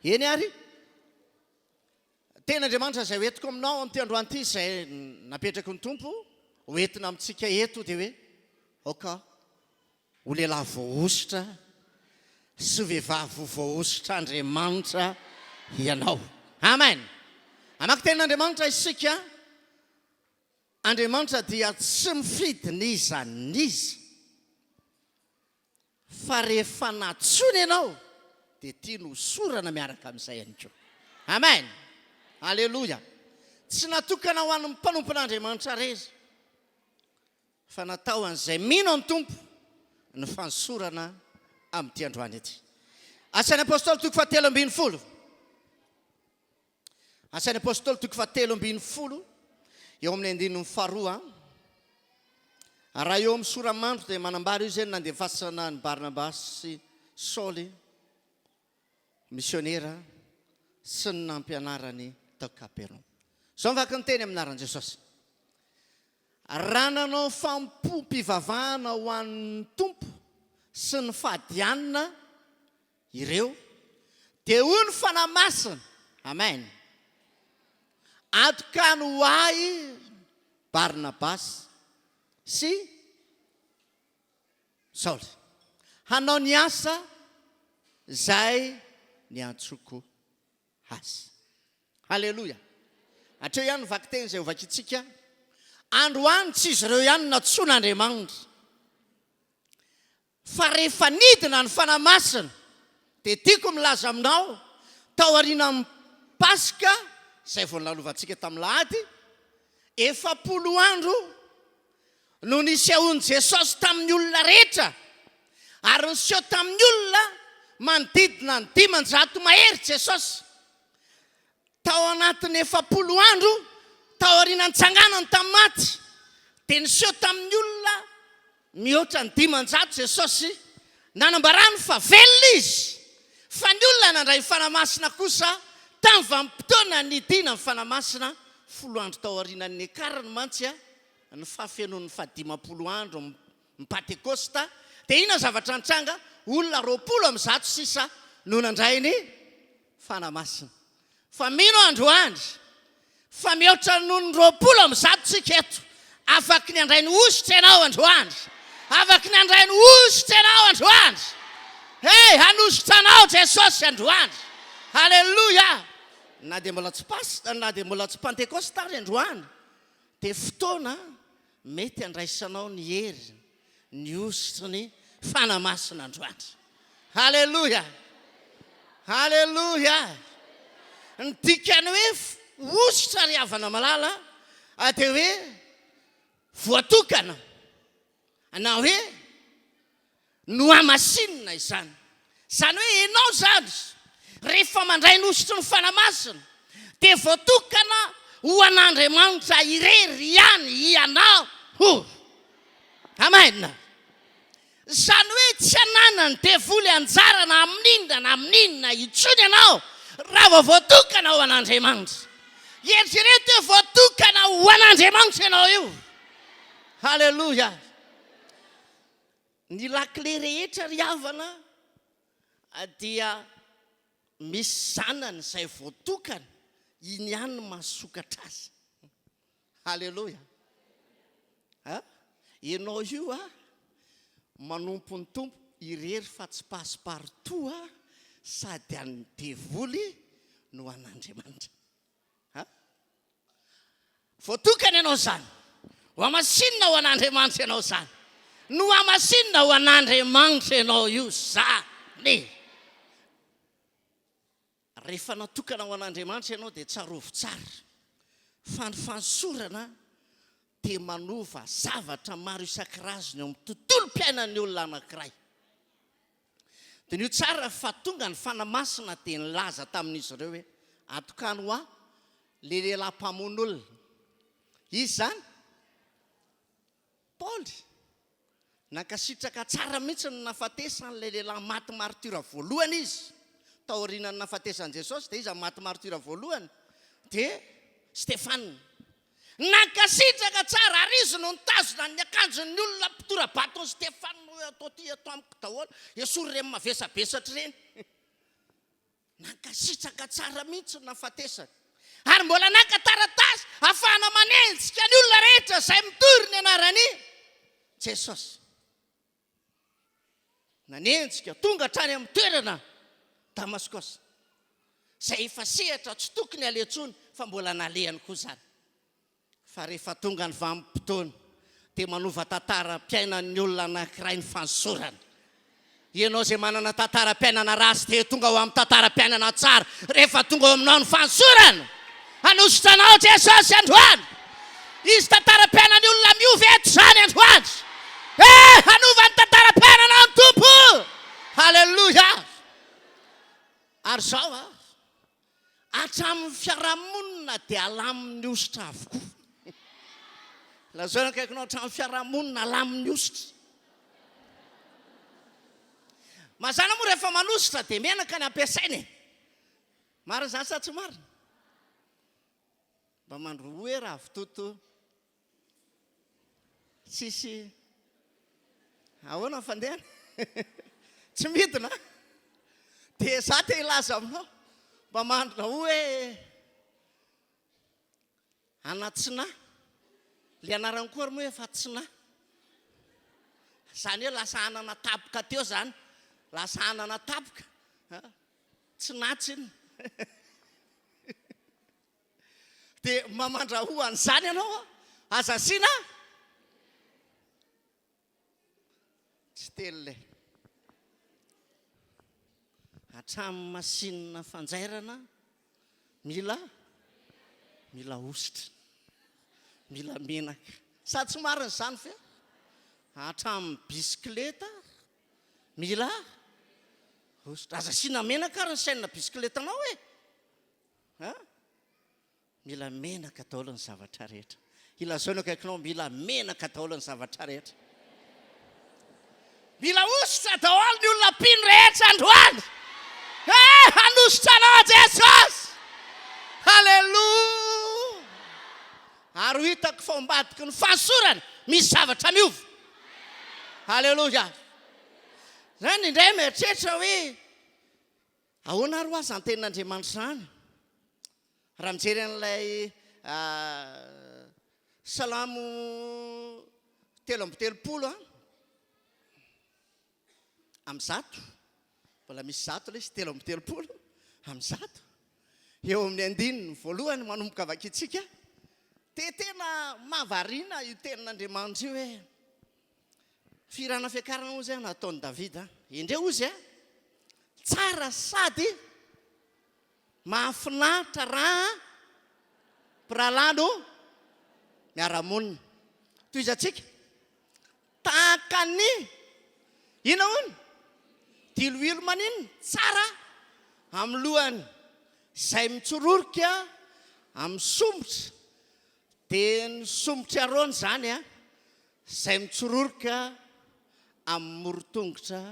Eny ary. Teny Andriamanitra izay hoentiko aminao amin'ity androany ity izay napetraky ny Tompo hoentina amintsika eto dia hoe aoka ho lehilahy voahosotra sy vehivavy voahosotr'Andriamanitra ianao. Amen. Hamaky tenin'Andriamanitra isika. Andriamanitra dia tsy mifidy n'iza n'iza. Fa rehefa nantsoina ianao dia tiany hosorana miaraka amin'izay ihany koa. Amen! Aleloia! Tsy natokana ho an'ny mpanompon'Andriamanitra irery, fa natao an'izay mino ny Tompo ny fanosorana amin'ity androany ity. Asan'ny Apostoly toko fahatelo ambin'ny folo. Asan'ny Apostoly toko fahatelo ambin'ny folo, eo amin'ny andininy faharoa. Raha eo amin'ny sora-mandro dia manambara io izay ny nandefasana an'i Barnabasy sy Saoly, misionera, sy ny nampianarany tao Kapernaomy. Izao ny vaky ny teny amin'ny anaran'i Jesosy. Raha nanao fanompoam-pivavahana ho an'ny Tompo sy ny fadianina ireo dia hoy ny Fanahy Masina, Amen, Atokano ho ahy Barnabasy sy Saoly, hanao ny asa izay niantsoko azy. Haleloia! Hatreo ihany ny vakiteny izay hovakintsika. Androany tsy izy ireo ihany no nantsoin'Andriamanitra. Fa rehefa nidina ny Fanahy Masina, dia tiako milaza aminao, tao aorianan'ny Paska, izay vao nolalovantsika tamin'ny Lahady, 40 andro no nisehoan'i Jesosy tamin'ny olona rehetra, ary niseho tamin'ny olona manodidina ny 500 mahery Jesosy. Tao anatin'ny 40 andro taorian'ny nitsanganany tamin'ny maty, dia niseho tamin'ny olona mihoatra ny 500 Jesosy, nanambarany fa velona Izy. Fa ny olona nandray ny Fanahy Masina kosa tamin'ny vanim-potoana nidinan'ny Fanahy Masina, folo andro taorian'ny niakarany mantsy ny fahafenoan'ny fahadimampolo andro ny Pantekosta, dia inona ny zavatra nitranga? Olona 120 sisa no nandray ny Fanahy Masina. Fa mino aho androany fa mihoatra noho ny 120 tsika eto. Afaky ny handray ny hosotra ianao androany. Afaky ny handray ny hosotra ianao androany. Hey, hanosotra anao Jesosy androany. Haleloia. Na dia mbola tsy pas, na dia mbola tsy Pantekosta ary androany, dia fotoana mety handraisanao ny hery, ny hosotry ny Fanahy Masina androany. Haleloia! Haleloia! Ny dikan'ny hoe hosotra ry havana malala dia hoe voatokana na hoe Nohamasinina izany. Izany hoe ianao izany, rehefa mandray ny hosotry ny Fanahy Masina, dia voatokana ho an'Andriamanitra irery ihany ianao. Amen. Izany hoe tsy ananan'ny devoly anjara na amin'inona na amin'inona intsony ianao raha vao voatokana ho an'Andriamanitra. Eritrereto hoe voatokana ho an'Andriamanitra ianao io. Haleloia. Ny lakile rehetra ry havana dia misy zanany izay voatokana, iny ihany no mahasokatra azy. Haleloia. A? Ianao io a, manompo ny Tompo irery fa tsy passe partout a, sady an'ny devoly no an'Andriamanitra. A? Voatokana ianao izany. Hohamasinina ho an'Andriamanitra ianao izany. Nohamasinina ho an'Andriamanitra ianao io izany. Rehefa natokana ho an'Andriamanitra ianao dia tsarovy tsara fa ny fanosorana dia manova zavatra maro isan-karazany eo amin'ny tontolom-piainan'ny olona anankiray. Diniho tsara fa tonga ny Fanahy Masina dia nilaza tamin'izy ireo hoe, Atokano ho ahy ilay lehilahy mpamono olona. Iza izany? Paoly. Nankasitraka tsara mihitsy ny nahafatesan'ilay lehilahy maty martiora voalohany izy. Taorian'ny nahafatesan'i Jesosy dia iza no maty martiora voalohany? Dia Stefana. Nankasitraka tsara ary izy no nitazona ny akanjon'ny olona mpitora-bato an'i Stefana hoe atao ty ato amiko daholo, esory ireny mavesabesatra ireny. Nankasitraka tsara mihitsy ny nahafatesany. Ary mbola naka taratasy ahafahana manenjika ny olona rehetra izay mitory ny anaran'i Jesosy. Nanenjika, tonga hatrany amin'ny toerana Damaskosy, izay efa sehatra tsy tokony haleha intsony fa mbola nalehany koa izany. Fa rehefa tonga ny vanim-potoana dia manova tantaram-piainan'ny olona anankiray ny fanosorana. Ianao izay manana tantaram-piainana ratsy dia tonga ho amin'ny tantaram-piainana tsara rehefa tonga ao aminao ny fanosorana. Hanosotra anao Jesosy androany. Hisy tantaram-piainan'ny olona miova eto izany androany. Eh, hanova ny tantaram-piainanao ny Tompo. Haleloia. Ary izao ah, hatramin'ny fiarahamonina dia alamin'ny hosotra avokoa. Lazao ny akaikinao hatramin'ny fiarahamonina alamin'ny hosotra. Mazàna moa rehefa manosotra dia menaka ny ampiasaina e. Marina izany sa tsy marina? Mba mandroa hoe ravitoto tsisy ahoana ny fandehany? Tsy midina an? Dia za te hilaza aminao mba mandroa hoe Anatsina, le anarany koa ary moa efa tsina. Izany hoe lasa anana tapoka teo izany, lasa anana tapoka. Tsina tsinona. Dia mamandrahoa an'izany ianao an, aza asiana tsy telo e. Hatramin'ny masinina fanjairana mila mila hosotra, mila menaka. Sa tsy marina izany ve? Hatramin'ny bisikileta Mila hosotra. Aza asiana menaka ary ny chaîne bisikletanao e! A! Mila menaka daholo ny zavatra rehetra. Ilazao ny akaikinao, mila menaka daholo ny zavatra rehetra. Mila hosotra daholo ny olona mpino rehetra androany. Eh, hanosotra anao Jesosy! Haleloia! Ary ho hitako fa ao ambadiky ny fahasorana misy zavatra miova. Aleloia. Zany indray mieritreritra hoe ahoana ary hoa izany tenin'Andriamanitra izany? Raha mijery an'ilay Salamo 33 100, mbola misy zato ilay izy, 133, eo amin'ny andininy voalohany manomboka vakintsika, dia tena mahavariana io tenin'Andriamanitra io hoe, fihirana fiakarana hozy a nataon'i Davida, endreo hozy a, tsara sady mahafinaritra raha mpirahalahy no miara-monina. Tohizantsika. Tahaka ny inona hono? Diloilo maninona? Tsara amin'ny lohany izay mitsororika amin'ny somotra. Dia ny somotr'i Arona izany izay mitsororika amin'ny moron-tongotra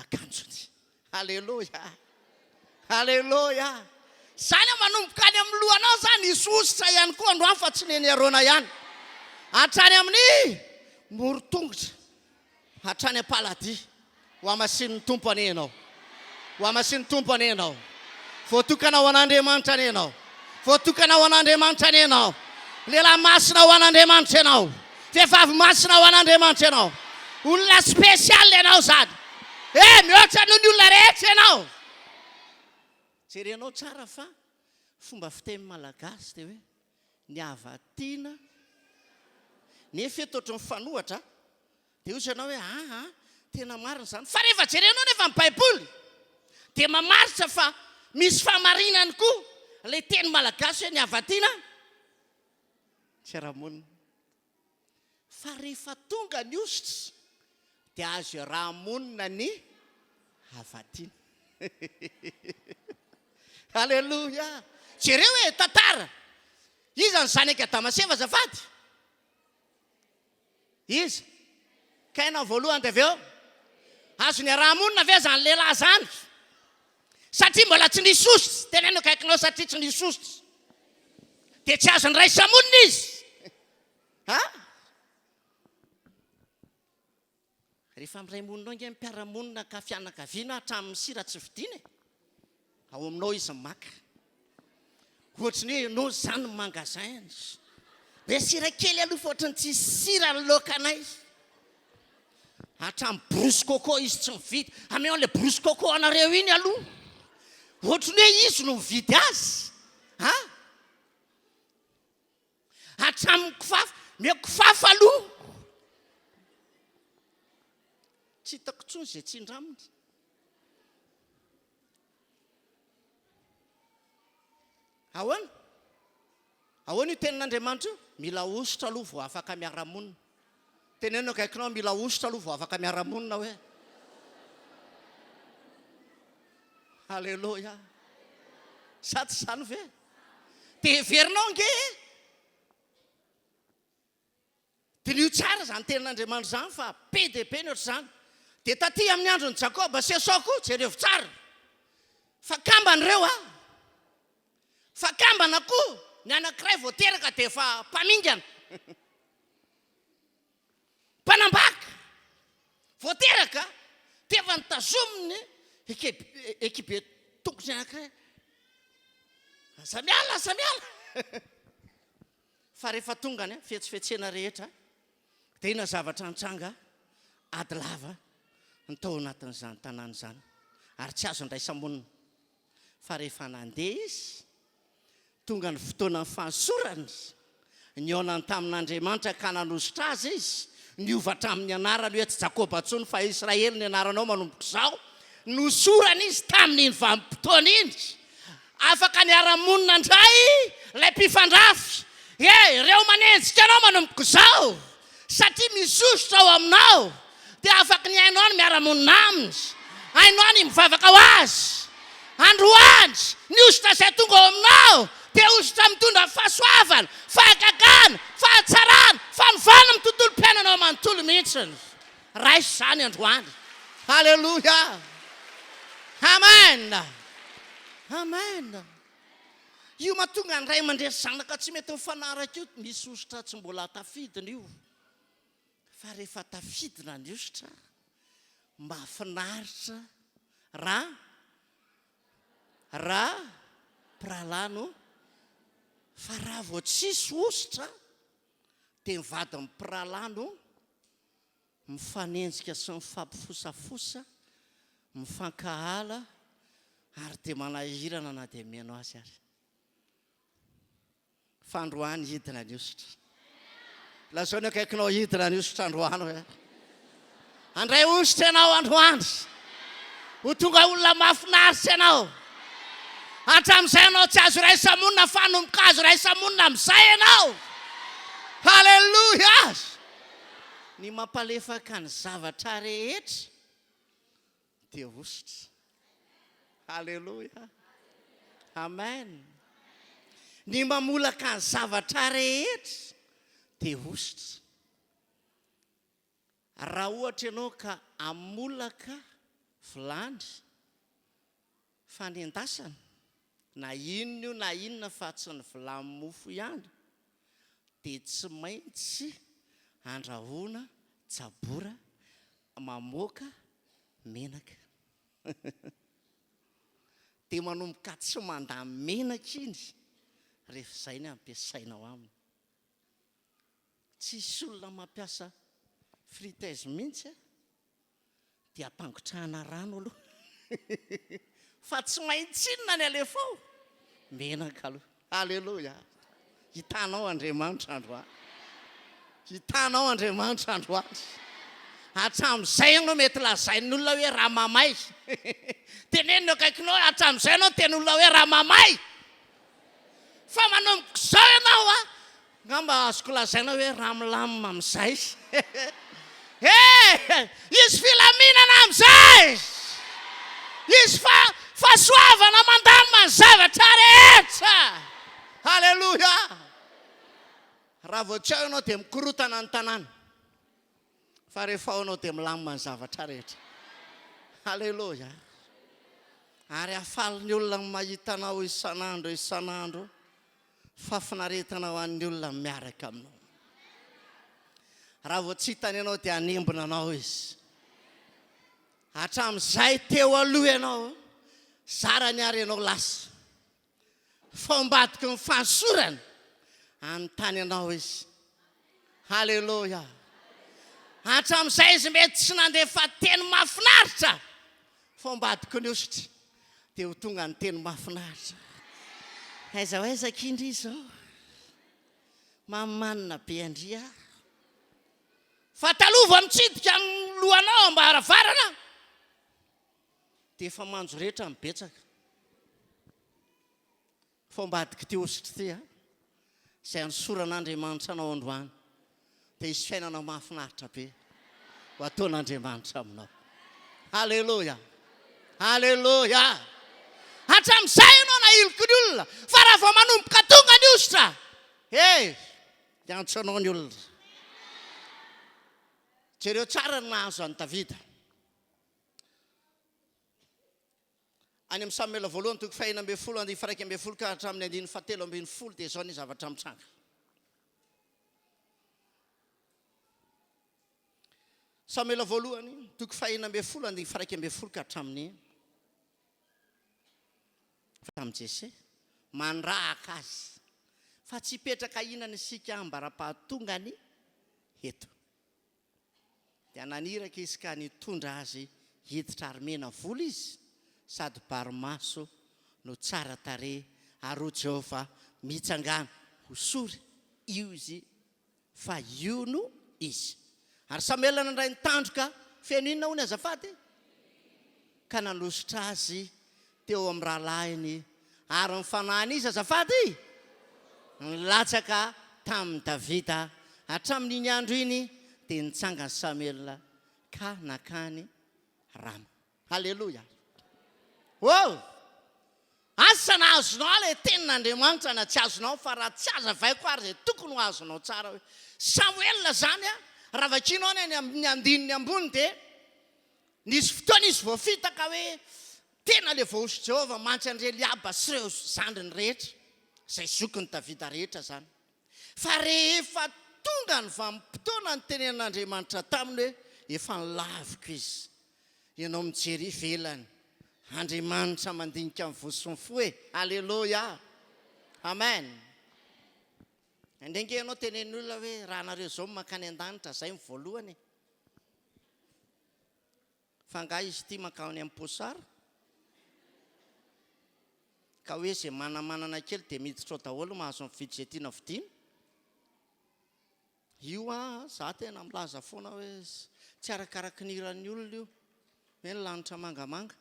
akanjony. Aleloia! Aleloia! Izany an, manomboka any amin'ny lohanao izany, hisy hosotra ihany koa androany fa tsy neny Arona ihany. Hatrany amin'ny moron-tongotra, hatrany am-paladia. Ho hamasinin'ny Tompo anie ianao. Ho hamasinin'ny Tompo anie ianao. Voatokana ho an'Andriamanitra anie ianao. Voatokana ho an'Andriamanitra anie ianao. Lehilahy masina ho an'Andriamanitra ianao. Vehivavy masina ho an'Andriamanitra ianao. Olona spécial ianao izany. Eh, mihoatra noho ny olona rehetra ianao. Jerenao tsara fa fomba fiteny malagasy dia hoe ny hava-tiana nefa eto ohatry ny fanohatra Dia hoy ianao hoe, Aa, tena marina izany. Fa rehefa jerenao anefa ny Baiboly, dia mamaritra fa misy fahamarinany koa ilay teny malagasy hoe ny havan-tiana tsy ara-monina. Fa rehefa tonga ny hosotra, dia azo iaraha-monina ny havan-tiana. Aleloia! Jereo e, tantara! Iza ny zanak'i Adama sy Eva azafady? Iza? Kaina voalohany dia avy eo? Azo niaraha-monina ve izany lehilahy izany? Satria mbola tsy nisy hosotra. Teneno akaikinao satria tsy nisy hosotra. Dia tsy azo niraisa-monina izy. Ha? Rehefa miray monina ao ange ny mpiara-monina ka fianakaviana hatramin'ny sira tsy vidiana e. Ao aminao izy maka. Ohatry ny hoe ianao izany ny magasin-ny. Be sira kely aloha fa ohatry ny tsisy sira ny laokanay. Hatramin'ny borosy coco izy tsy mividy. Ameo an'ilay borosy coco anareo iny aloha. Ohatry ny hoe izy no mividy azy. Ha? Hatramin'ny kifafa. Meo kifafa aloha. Tsy hitako intsony izay tsindraminy. Ahoana? Ahoana io tenin'Andriamanitra io? Mila hosotra aloha vao afaka miara-monina. Teneno akaikinao mila hosotra aloha vao afaka miara-monina hoe. Aleloia. Sa tsy izany ve? Dia heverinao ange e! Diniho tsara izany tenin'Andriamanitra izany fa be dia be ny ohatr'izany. Dia taty amin'ny andron'i Jakoba sy Esao koa, jerevo tsara fa kambana ireo a! Fa kambana koa ny anankiray vao teraka dia efa mpamingana. Mpanambaka! Vao teraka dia efa notazominy ekibe tongotry ny anankiray. Aza miala, aza miala! Fa rehefa tonga ny fihetsifetsena rehetra dia inona zavatra nitranga? Ady lava ny tao anatin'izany tanàna izany ary tsy azo andraisa-monina. Fa rehefa nandeha izy, tonga ny fotoanan'ny fanosorana, nihaonany tamin'Andriamanitra ka nanosotra azy izy, niova hatramin'ny anarany hoe tsy Jakoba intsony fa Israely ny anaranao manomboka izao, nosorana izy tamin'iny vanim-potoana iny. Afaka niara-monina indray ilay mpifandrafy. He, ireo manenjika anao manomboka izao, satria misosotra ao aminao, dia afaky ny hainao ny miara-monina aminy, hainao ny mivavaka ho azy. Androany, ny hosotra izay tonga ao aminao dia hosotra mitondra fahasoavana, fahagagana, fahatsarana, fanovana amin'ny tontolom-piainanao manontolo mihitsy. Raiso izany androany. Haleloia! Amen! Amen! Io mahatonga ny ray aman-dreny sy zanaka tsy mety mifanaraka io, misy hosotra tsy mbola tafidina io. Fa rehefa tafidina ny hosotra, mahafinaritra raha raha mpirahalahy no fa raha vao tsisy hosotra dia ny vadin'ny mpirahalahy no Mifanenjika sy mifampifosafosa, mifankahala ary dia manahirana na dia mihaino azy ary. Fa androany hidina ny hosotra. Lazao ny akaikinao hidina ny hosotra androany hoe. Handray hosotra ianao androany. Ho tonga olona mahafinaritra ianao. Hatramin'izay ianao tsy azo iraisa-monina fa hanomboka azo iraisa-monina amin'izay ianao. Haleloia! Ny mampalefaka ny zavatra rehetra dia hosotra. Haleloia. Amen. Ny mamolaka ny zavatra rehetra dia hosotra. Raha ohatra ianao ka hamolaka vilany fanendasana, na inona io na inona fa tsy ny vilany mofo ihany, dia tsy maintsy andrahoina jabora mamoaka menaka. Dia manomboka tsy mandany menaka iny rehefa izay ny ampiasainao aminy. Tsisy olona mampiasa friteuse mihitsy dia ampangotrahana rano aloha fa tsy maintsy inona ny alefa ao? Menaka aloha. Aleloia! Hitanao Andriamanitra androany. Hitanao Andriamanitra androany. Hatramin'izay ianao mety lazain'ny olona hoe ramamay. Tenenina eo akaikinao hoe hatramin'izay ianao niteny olona hoe ramamay. Fa manomboka izao ianao a, angamba azoko lazaina hoe raha milamina amin'izay. He! Hisy filaminana amin'izay! Hisy fa, fahasoavana mandamina ny zavatra rehetra! Haleloia! Raha vao tsy ao ianao dia mikorotana ny tanàna. Fa rehefa ao ianao dia milamina ny zavatra rehetra. Haleloia! Ary hafaly ny olona ny mahita anao isan'andro isan'andro. Fahafinaretana ho an'ny olona miaraka aminao. Raha vao tsy hitany ianao dia hanembona anao izy. Hatramin'izay teo aloha ianao, zarany ary ianao lasa. Fa ao ambadiky ny fanosorana, hanontany anao izy. Haleloia! Hatramin'izay izy mety tsy nandefa teny mahafinaritra, fa ao ambadiky ny hosotra dia ho tonga ny teny mahafinaritra. Aiza ho aiza akia ndry izao? Manimanina be an-dry aho. Fa taloha vao mitsidika amin'ny lohanao am-baravarana dia efa manjoretra ny betsaka. Fa ao ambadik'ity hosotra ity a, izay anosoran'Andriamanitra anao androany, dia hisy fiainana mahafinaritra be ho ataon'Andriamanitra aminao. Haleloia! Haleloia! Hatramin'izay ianao nahiliky ny olona, fa raha vao manomboka tonga ny hosotra, he, hiantso anao ny olona. Jereo tsara ny nahazo an'i Davida. Any amin'ny Samoela voalohany toko fahenina ambin'ny folo andininy faha-iraika ambin'ny folo ka hatramin'ny andininy fahatelo ambin'ny folo dia izao ny zavatra mitranga. Samoela voalohany toko fahenina ambin'ny folo andininy faha-iraika ambin'ny folo ka hatramin'ny tamin'i Jese mandrahaka azy fa tsy hipetraka hihinana isika ambara-pahatongany eto. Dia naniraka izy ka nitondra azy hiditra ary mena volo izy sady bary maso no tsara tarehy ary hoy Jehovah, Mitsangàna, hosory io izy, fa io no izy. Ary Samoela nandray ny tandroka feno inona hono azafady? Ka nanosotra azy teo amin'ny rahalahiny ary ny fanahin'iza azafady? Nilatsaka tamin'i Davida. Hatramin'iny andro iny dia nitsangana Samoela ka nankany Rama. Haleloia! Oh! Asa na azonao ilay tenin'Andriamanitra na tsy azonao fa raha tsy azavaiko ary izay tokony ho azonao tsara hoe Samoela izany a, raha vakianao any amin'ny andininy ambony dia Nisy fotoana izy voafitaka hoe tena ilay voahosotr'i Jehovah mantsy an-dry Eliaba sy ireo zandriny rehetra, izay zokin'i Davida rehetra izany. Fa rehefa tonga ny vanim-potoana nitenenan'Andriamanitra taminy hoe, Efa nolaviko izy. Ianao mijery ivelany. Andriamanitra mandinika ny voa sy ny fo e! Aleloia! Amen! Indray ange ianao tenenin'ny olona hoe, Raha nareo izao no mankany an-danitra, izay no voalohany e! Fa angaha izy ity mankany amin'ny Possard? Ka hoe izay manamanana kely dia miditra ao daholo mahazo mividy izay tiana vidiana? Io an, za tena milaza foana hoe tsy arakaraky ny hiran'ny olona io, hoe ny lanitra mangamanga,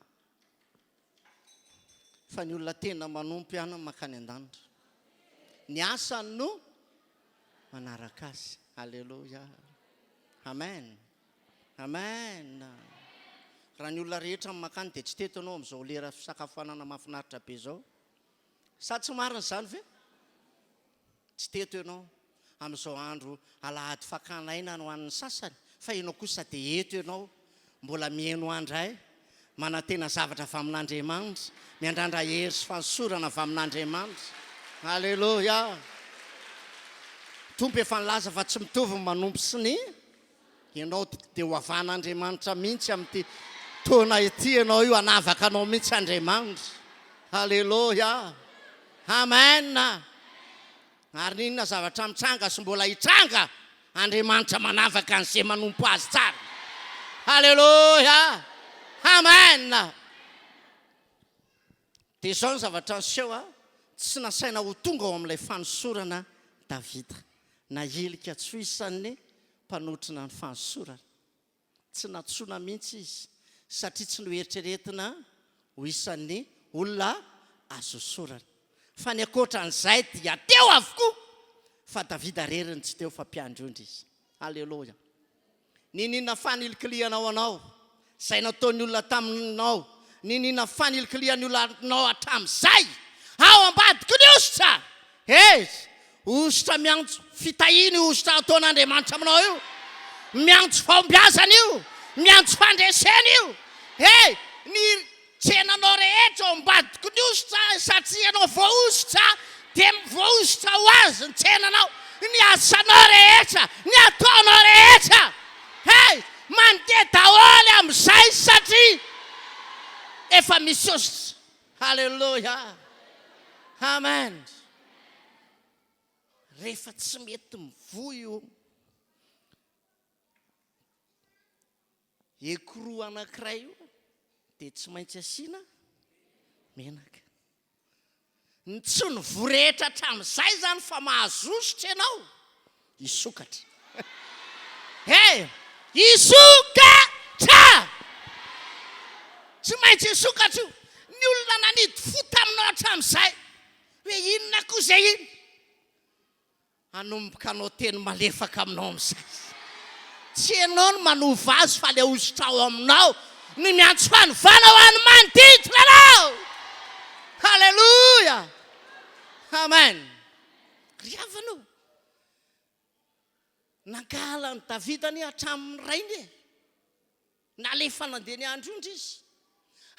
fa ny olona tena manompo ihany no mankany an-danitra. Ny asany no manaraka azy. Aleloia. Amen. Amen. Raha ny olona rehetra no mankany dia tsy teto ianao amin'izao lera fisakafoanana mahafinaritra be izao. Sa tsy marina izany ve? Tsy teto ianao amin'izao andro alahady fakana aina ho an'ny sasany fa ianao kosa dia eto ianao mbola mihaino ahy indray, manantena zavatra avy amin'Andriamanitra, miandrandra hery sy fanosorana avy amin'Andriamanitra. Aleloia! Tompo efa nilaza fa tsy mitovy ny manompo sy ny Ianao dia ho avahan'Andriamanitra mihitsy amin'ity taona ity ianao io, hanavaka anao mihitsy Andriamanitra. Haleloia! Amen! Ary n'inona zavatra mitranga sy mbola hitranga, Andriamanitra manavaka an'izay manompo Azy tsara. Haleloia! Amen! Dia izao ny zavatra niseho, tsy nasaina ho tonga ao amin'ilay fanosorana Davida. Nahilika tsy ho isan'ny mpanotrona ny fanosorana. Tsy nantsoina mihitsy izy, satria tsy noeritreretina ho isan'ny olona azo hosorana. Fa ny ankoatra an'izay dia teo avokoa, fa Davida irery no tsy teo fa mpiandry ondry izy. Aleloia! Niniana fanilikilihanao anao, izay nataon'ny olona taminao, niniana fanilikilihan'ny olona anao hatramin'izay, ao ambadiky ny hosotra! He! Hosotra miantso fitahiana io hosotra ataon'Andriamanitra aminao io, miantso fahombiazana io, miantso fandresena io. He! Ny tsenanao rehetra ao ambadiky ny hosotra, satria ianao voahosotra, Dia voahosotra ho azy ny tsenanao, ny asanao rehetra, ny ataonao rehetra. Hey! Mandeha daholo amin'izay satria efa misy hosotra. Haleloia! Amen! Rehefa tsy mety mivoa io écrou anankiray io dia tsy maintsy asiana menaka. Ny tsy nivoa rehetra hatramin'izay izany fa mahazo hosotra ianao, hisokatra. He! Hisokatra! Tsy maintsy hisokatra io. Ny olona nanidy fo taminao hatramin'izay, hoe inona koa izay iny? Hanomboka hanao teny malefaka aminao amin'izay. Tsy ianao no manova azy fa ilay hosotra ao aminao no miantso fanovana ho an'ny manodidina anao. Haleloia! Amen. Ry havana o, nankahala an'i Davida anie hatramin'ny rainy e. Nalefa nandeha niandry ondry izy,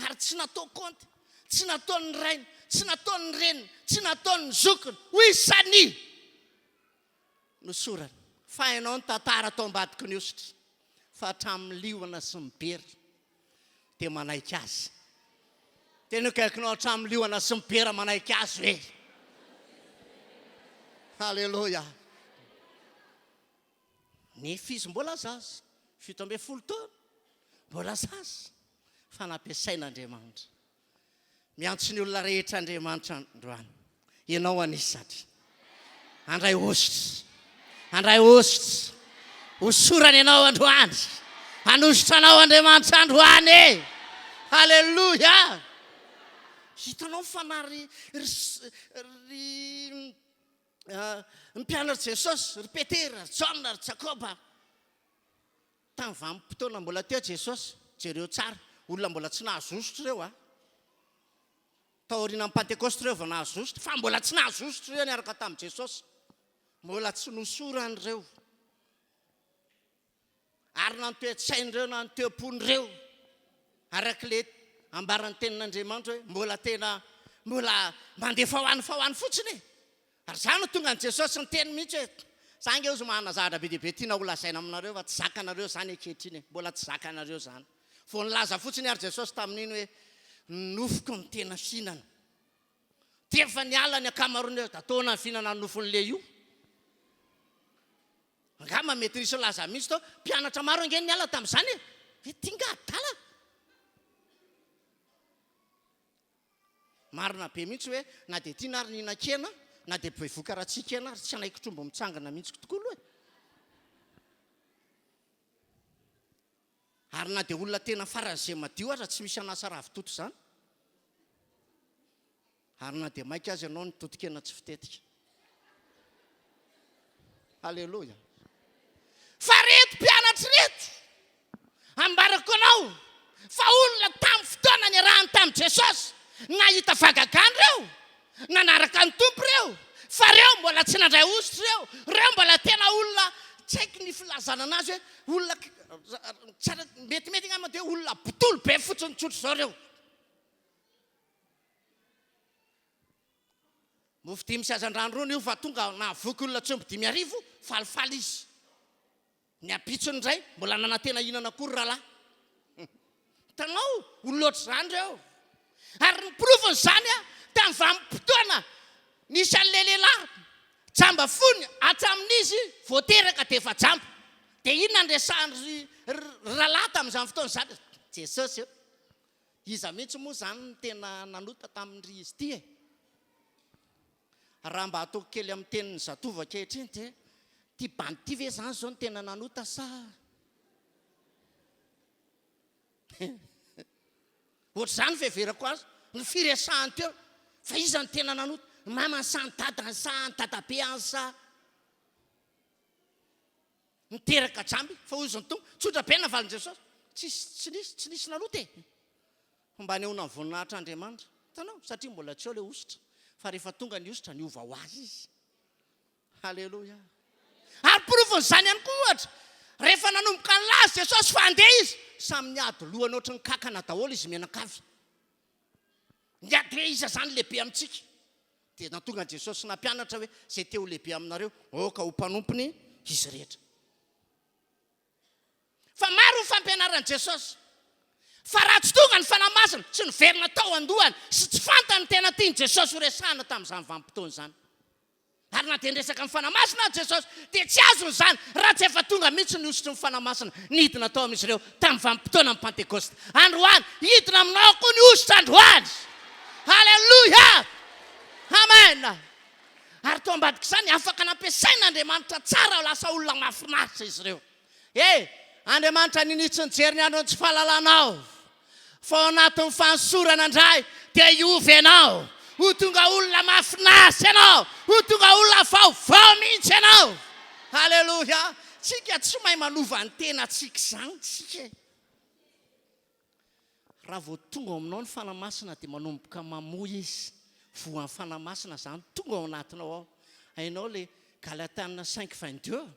ary tsy natao kaonty, tsy nataon'ny rainy, tsy nataon'ny reniny, tsy nataon'ny zokiny, ho isan'ny nosorany. Fa hainao ny tantara tao ambadiky ny hosotra, fa hatramin'ny liona sy ny bera dia manaiky azy. Tena akaikinao hatramin'ny liona sy ny bera manaiky azy ve? Haleloia! Nefa izy mbola zaza, 17 taona, mbola zaza, fa nampiasain'Andriamanitra. Miantso ny olona rehetra Andriamanitra androany. Ianao anisany. Handray hosotra. Handray hosotra. Hosorana ianao androany. Hanosotra anao Andriamanitra androany e. Haleloia. Hitanao fa na ry, ry, ry Ny mpianatr'i Jesosy, ry Petera, ry Jaona, ry Jakoba, tamin'ny vanim-potoana mbola teo Jesosy, jereo tsara, olona mbola tsy nahazo hosotra ireo a. Taorianan'ny Pantekosta ireo vao nahazo hosotra, fa mbola tsy nahazo hosotra ireo niaraka tamin'i Jesosy. Mbola tsy nosorana ireo. Ary na ny toe-tsain'ireo na ny toe-pon'ireo, araka ilay ambaran'ny tenin'Andriamanitra hoe mbola tena mbola mandeha fa ho any fa ho any fotsiny e. Ary izany no tonga an'i Jesosy niteny mihitsy hoe, za ange hozy manana zavatra be dia be tiana holazaina aminareo fa tsy zakanareo izany ankehitriny e, mbola tsy zakanareo izany. Vao nilaza fotsiny ary Jesosy tamin'iny hoe, ny nofoko no tena fihinana. Dia efa niala ny ankamaroan'ireo, da taona ny fihinana ny nofon'ilay io. Angamba mety nisy nilaza mihitsy tao, mpianatra maro ange niala tamin'izany e! Hoe ty nga adala? Marina be mihitsy hoe na dia tiana ary ny hihinan-kena, na dia bevoka ratsian-kena ary tsy hanaiky tromba mitsangana mihitsy tokoa aloha e! Ary na dia olona tena faran'izay madio aza tsy misy hanasa ravitoto izany. Ary na dia maika aza ianao ny toton-kena tsy fitetika. Aleloia. Fa reto mpianatra ireto, ambarako anao fa olona tamin'ny fotoana niarahany tamin'i Jesosy, nahita fahagagana ireo, nanaraka ny Tompo ireo, fa ireo mbola tsy nandray hosotra ireo, ireo mbola tena olona, tsy haiko ny filazana anazy hoe olona, tsara, metimety angamba dia hoe olona botolo be fotsiny tsotra izao ireo. Mofo dimy sy hazandrano roa io fa tonga nahavoky olona tsy omby 5000, falifaly izy. Ny ampitsony indray mbola nanantena hihinana akory rahalahy. Hitanao, olona ohatr'izany ireo. Ary ny porofon'izany tamin'ny vanim-potoana nisy an'ilay lehilahy jamba fony hatramin'izy vao teraka dia efa jamba. Dia inona no resahan'ny rahalahy tamin'izany fotoana izany? Jesosy ô! Iza mihitsy moa izany no tena nanota tamin'ry izy ity e? Raha mba ataoko kely amin'ny tenin'ny zatovo ankehitriny dia ity bandy ity ve izany izao no tena nanota sa Ohatr'izany ny fiheverako azy, ny firesahany teo fa iza no tena nanota? Ny mamany sa ny dadany sa ny dadabeany sa Niteraka jamba fa hoy izy ny Tompo, tsotra be ny navalin'i Jesosy, tsisy, tsy nisy, tsy nisy nanota e! Mba hanehoana ny voninahitr'Andriamanitra. Hitanao? Satria mbola tsy eo ilay hosotra. Fa rehefa tonga ny hosotra, niova ho azy izy. Haleloia! Ary porofon'izany ihany koa ohatra, rehefa nanomboka nilaza Jesosy fa handeha izy, samy niady lohany ohatry ny kankana daholo izy mianakavy. Niady hoe iza izany lehibe amintsika. Dia nahatonga an'i Jesosy nampianatra hoe, Izay te ho lehibe aminareo, aoka ho mpanompony izy rehetra. Fa maro ny fampianaran'i Jesosy. Fa raha tsy tonga ny Fanahy Masina, tsy niverina tao an-dohany sy tsy fantany ny tena tian'i Jesosy horesahana tamin'izany vanim-potoana izany. Ary na dia niresaka ny Fanahy Masina aza Jesosy, dia tsy azony izany raha tsy efa tonga mihitsy ny hosotry ny Fanahy Masina nidina tao amin'izy ireo tamin'ny vanim-potoanan'ny Pantekosta. Androany, hidina aminao koa ny hosotra androany! Haleloia! Amen! Ary tao ambadik'izany, afaka nampiasain'Andriamanitra tsara ho lasa olona mahafinaritra izy ireo. E! Andriamanitra ninia tsy nijery ny andron'ny tsy fahalalanao, fa ao anatin'ny fanosorana indray dia hiova ianao, ho tonga olona mahafinaritra ianao, ho tonga olona vaovao mihitsy ianao. Haleloia! Tsika tsy mahay manova ny tenantsika izany tsika e. Raha vao tonga ao aminao ny Fanahy Masina dia manomboka mamoa izy. Voan'ny Fanahy Masina izany tonga ao anatinao ao. Hainao ilay Galatiana cinq 22?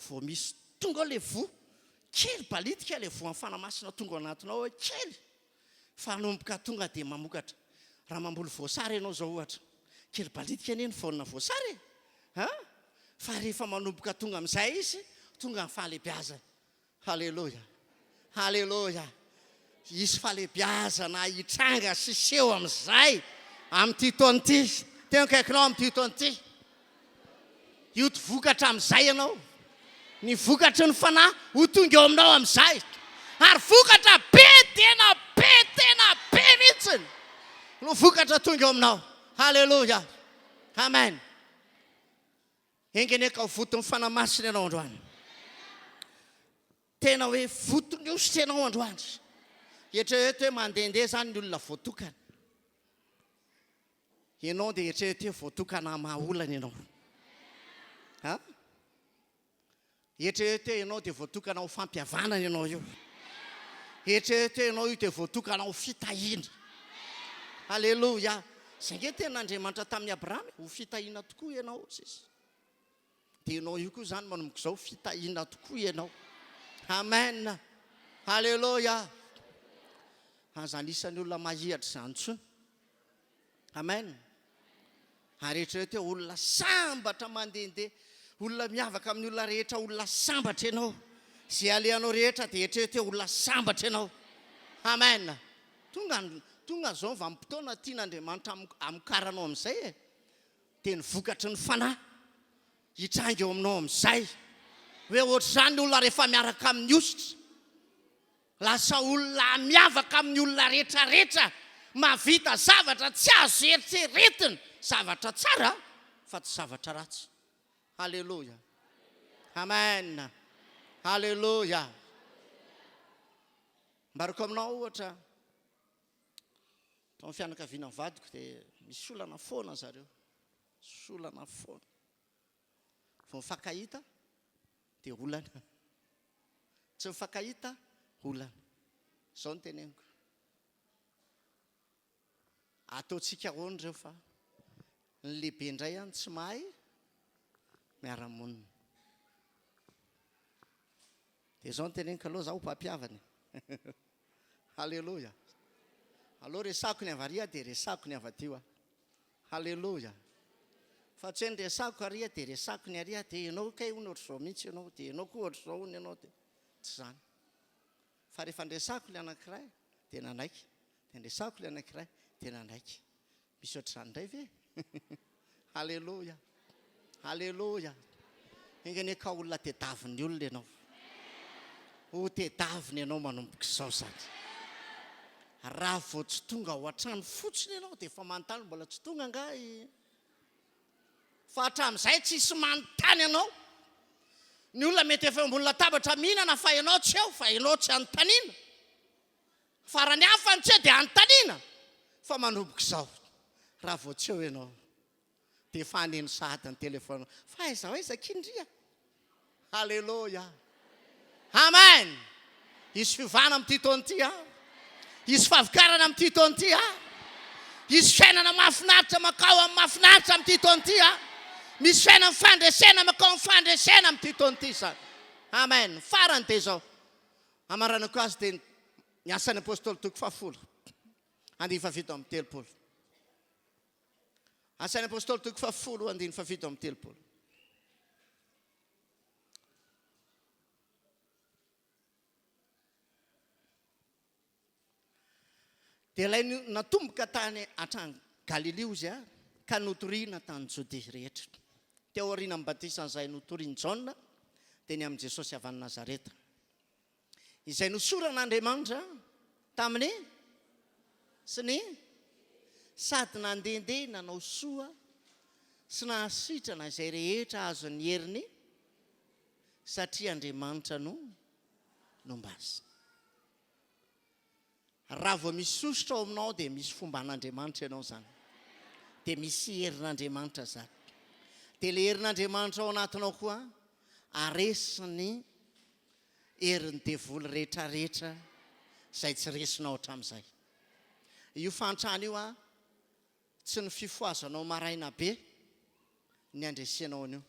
Vao misy tonga ao ilay voa, kely balitika ilay voan'ny Fanahy Masina tonga ao anatinao ao, kely, fa hanomboka tonga dia mamokatra. Raha mamboly voasary ianao izao ohatra, kely balitika anie ny voanina voasary e! An? Fa rehefa manomboka tonga amin'izay izy, tonga ny fahalehibiazany. Haleloia! Haleloia! Hisy fahalehibiazana hitranga sy hiseho amin'izay amin'ity taona ity. Teo akaikinao amin'ity taona ity. Hioty vokatra amin'izay ianao. Ny vokatry ny Fanahy ho tonga eo aminao amin'izay. Ary vokatra be tena be tena be mihitsy no vokatra tonga eo aminao. Haleloia! Amen. Enga anie ka ho voton'ny Fanahy Masina ianao androany. Tena hoe voton'ny osy ianao androany. Eritrereto hoe mandehandeha izany ny olona voatokana. Ianao dia eritrereto hoe voatokana hamaha olana ianao. Ha? Eritrereto hoe ianao dia voatokana ho fampihavanana ianao io. Eritrereto hoe ianao io dia voatokana ho fitahiana. Aleloia. Izay ange tenin'Andriamanitra tamin'i Abrahama e, ho fitahiana tokoa ianao hozy izy. Dia ianao io koa izany manomboka izao fitahiana tokoa ianao. Amen. Aleloia. Aza anisan'ny olona mahihatra izany intsony. Amen. Ary eritrereto hoe olona sambatra mandehandeha, olona miavaka amin'ny olona rehetra, olona sambatra ianao. Izay alehanao rehetra dia eritrereto hoe olona sambatra ianao. Amen. Tonga tonga izao ny vanim-potoana tian'Andriamanitra hamokaranao amin'izay e. Dia ny vokatry ny fanahy hitranga eo aminao amin'izay. Hoe ohatr'izany ny olona rehefa miaraka amin'ny hosotra. Lasa olona miavaka amin'ny olona rehetra rehetra, mahavita zavatra tsy azo eritreretina, zavatra tsara fa tsy zavatra ratsy. Haleloia. Amen. Haleloia. Ambarako aminao ohatra, tao amin'ny fianakaviana vadiko dia misy olana foana zareo. Misy olana foana. Vao mifankahita dia olana. Tsy mifankahita, olana. Izao no teneniko. Ataontsika ahoana ireo fa ny lehibe indray any tsy mahay miara-monina. Dia izao no teneniko, aleo izaho ho mpampihavana e. Haleloia. Aleo resahiko ny avy ary dia resahiko ny avy aty hoa. Haleloia. Fa tsy hoe ny resahiko ary dia resahiko ny ary dia ianao kay hono ohatr'izao mihitsy ianao dia ianao koa ohatr'izao hono ianao dia tsy izany. Fa rehefa niresahako ilay anankiray dia nanaiky, dia niresahako ilay anankiray dia nanaiky. Misy ohatr'izany indray ve? Haleloia. Haleloia. Enga anie ka olona tedavin'ny olona ianao. Ho tedavina ianao manomboka izao izany. Raha vao tsy tonga ao an-trano fotsiny ianao dia efa manontany mbola tsy tonga angaha i. Fa hatramin'izay tsisy manontany anao. Ny olona mety efa eo ambony latabatra mihinana fa ianao tsy eo, fa ianao tsy anontaniana. Fa raha ny hafa no tsy eo dia anontaniana. Fa manomboka izao, raha vao tsy eo ianao dia efa haneno sahady ny telephone fa aiza ho aiza akia ndry a! Haleloia! Amen! Hisy fiovana amin'ity taona ity an! Hisy fahavokarana amin'ity taona ity an! Hisy fiainana mahafinaritra mankao amin'ny mahafinaritra amin'ity taona ity an! Misy fiainan'ny fandresena mankao amin'ny fandresena amin'ity taona ity izany. Amen! Ny farany dia izao, hamaranako azy dia ny Asan'ny Apostoly toko fahafolo, andiany fahafito amby telopolo. Asan'ny Apostoly toko fahafolo andininy fahafito amby telopolo. Dia ilay natomboka tany hatrany Galilia hozy a, ka notorina tany Jodia rehetra. Teo aorianan'ny batisan'izay notorin'i Jaona, dia ny amin'i Jesosy avy any Nazareta, izay nosoran'Andriamanitra tamin'ny sy ny sady nandehandeha nanao soa sy nahasitrana izay rehetra azon'ny heriny, satria Andriamanitra no nomba azy. Raha vao misy sosotra ao aminao dia misy fomban'Andriamanitra ianao izany. Dia misy herin'Andriamanitra izany. Dia ilay herin'Andriamanitra ao anatinao koa haresy ny herin'ny devoly rehetrarehetra izay tsy resinao hatramin'izay. Io fahantrana io an, tsy ny fifohazanao maraina be ny handresenao an'io.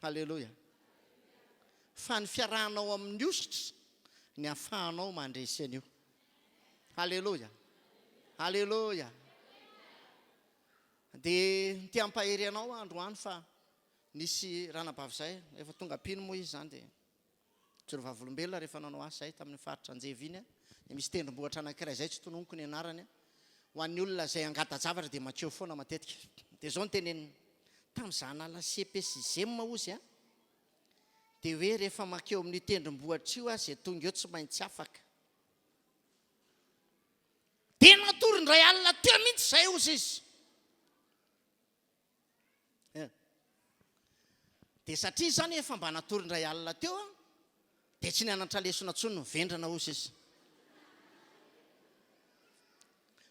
Haleloia. Fa ny fiarahanao amin'ny hosotra ny ahafahanao mandresy an'io. Haleloia. Haleloia. Dia te hampahery anao aho androany fa nisy ranabavy izay, efa tonga mpino moa izy izany dia Mijoro vavolombelona rehefa nanao asa izahay tamin'ny faritra Anjeva iny dia misy tendrombohitra anankiray izay tsy tononiko ny anarany ho an'ny olona izay hangata-javatra dia mankeo foana matetika. Dia izao no teneniny, tamin'izaho nala cepe sy zem hozy a, dia hoe rehefa mankeo amin'io tendrombohitra io aho izay tonga eo tsy maintsy afaka. Dia natory indray alina teo mihitsy izay hozy izy. Eh. Dia satria izany efa mba natory indray alina teo aho, dia tsy nianatra lesona intsony ny vendrana hozy izy.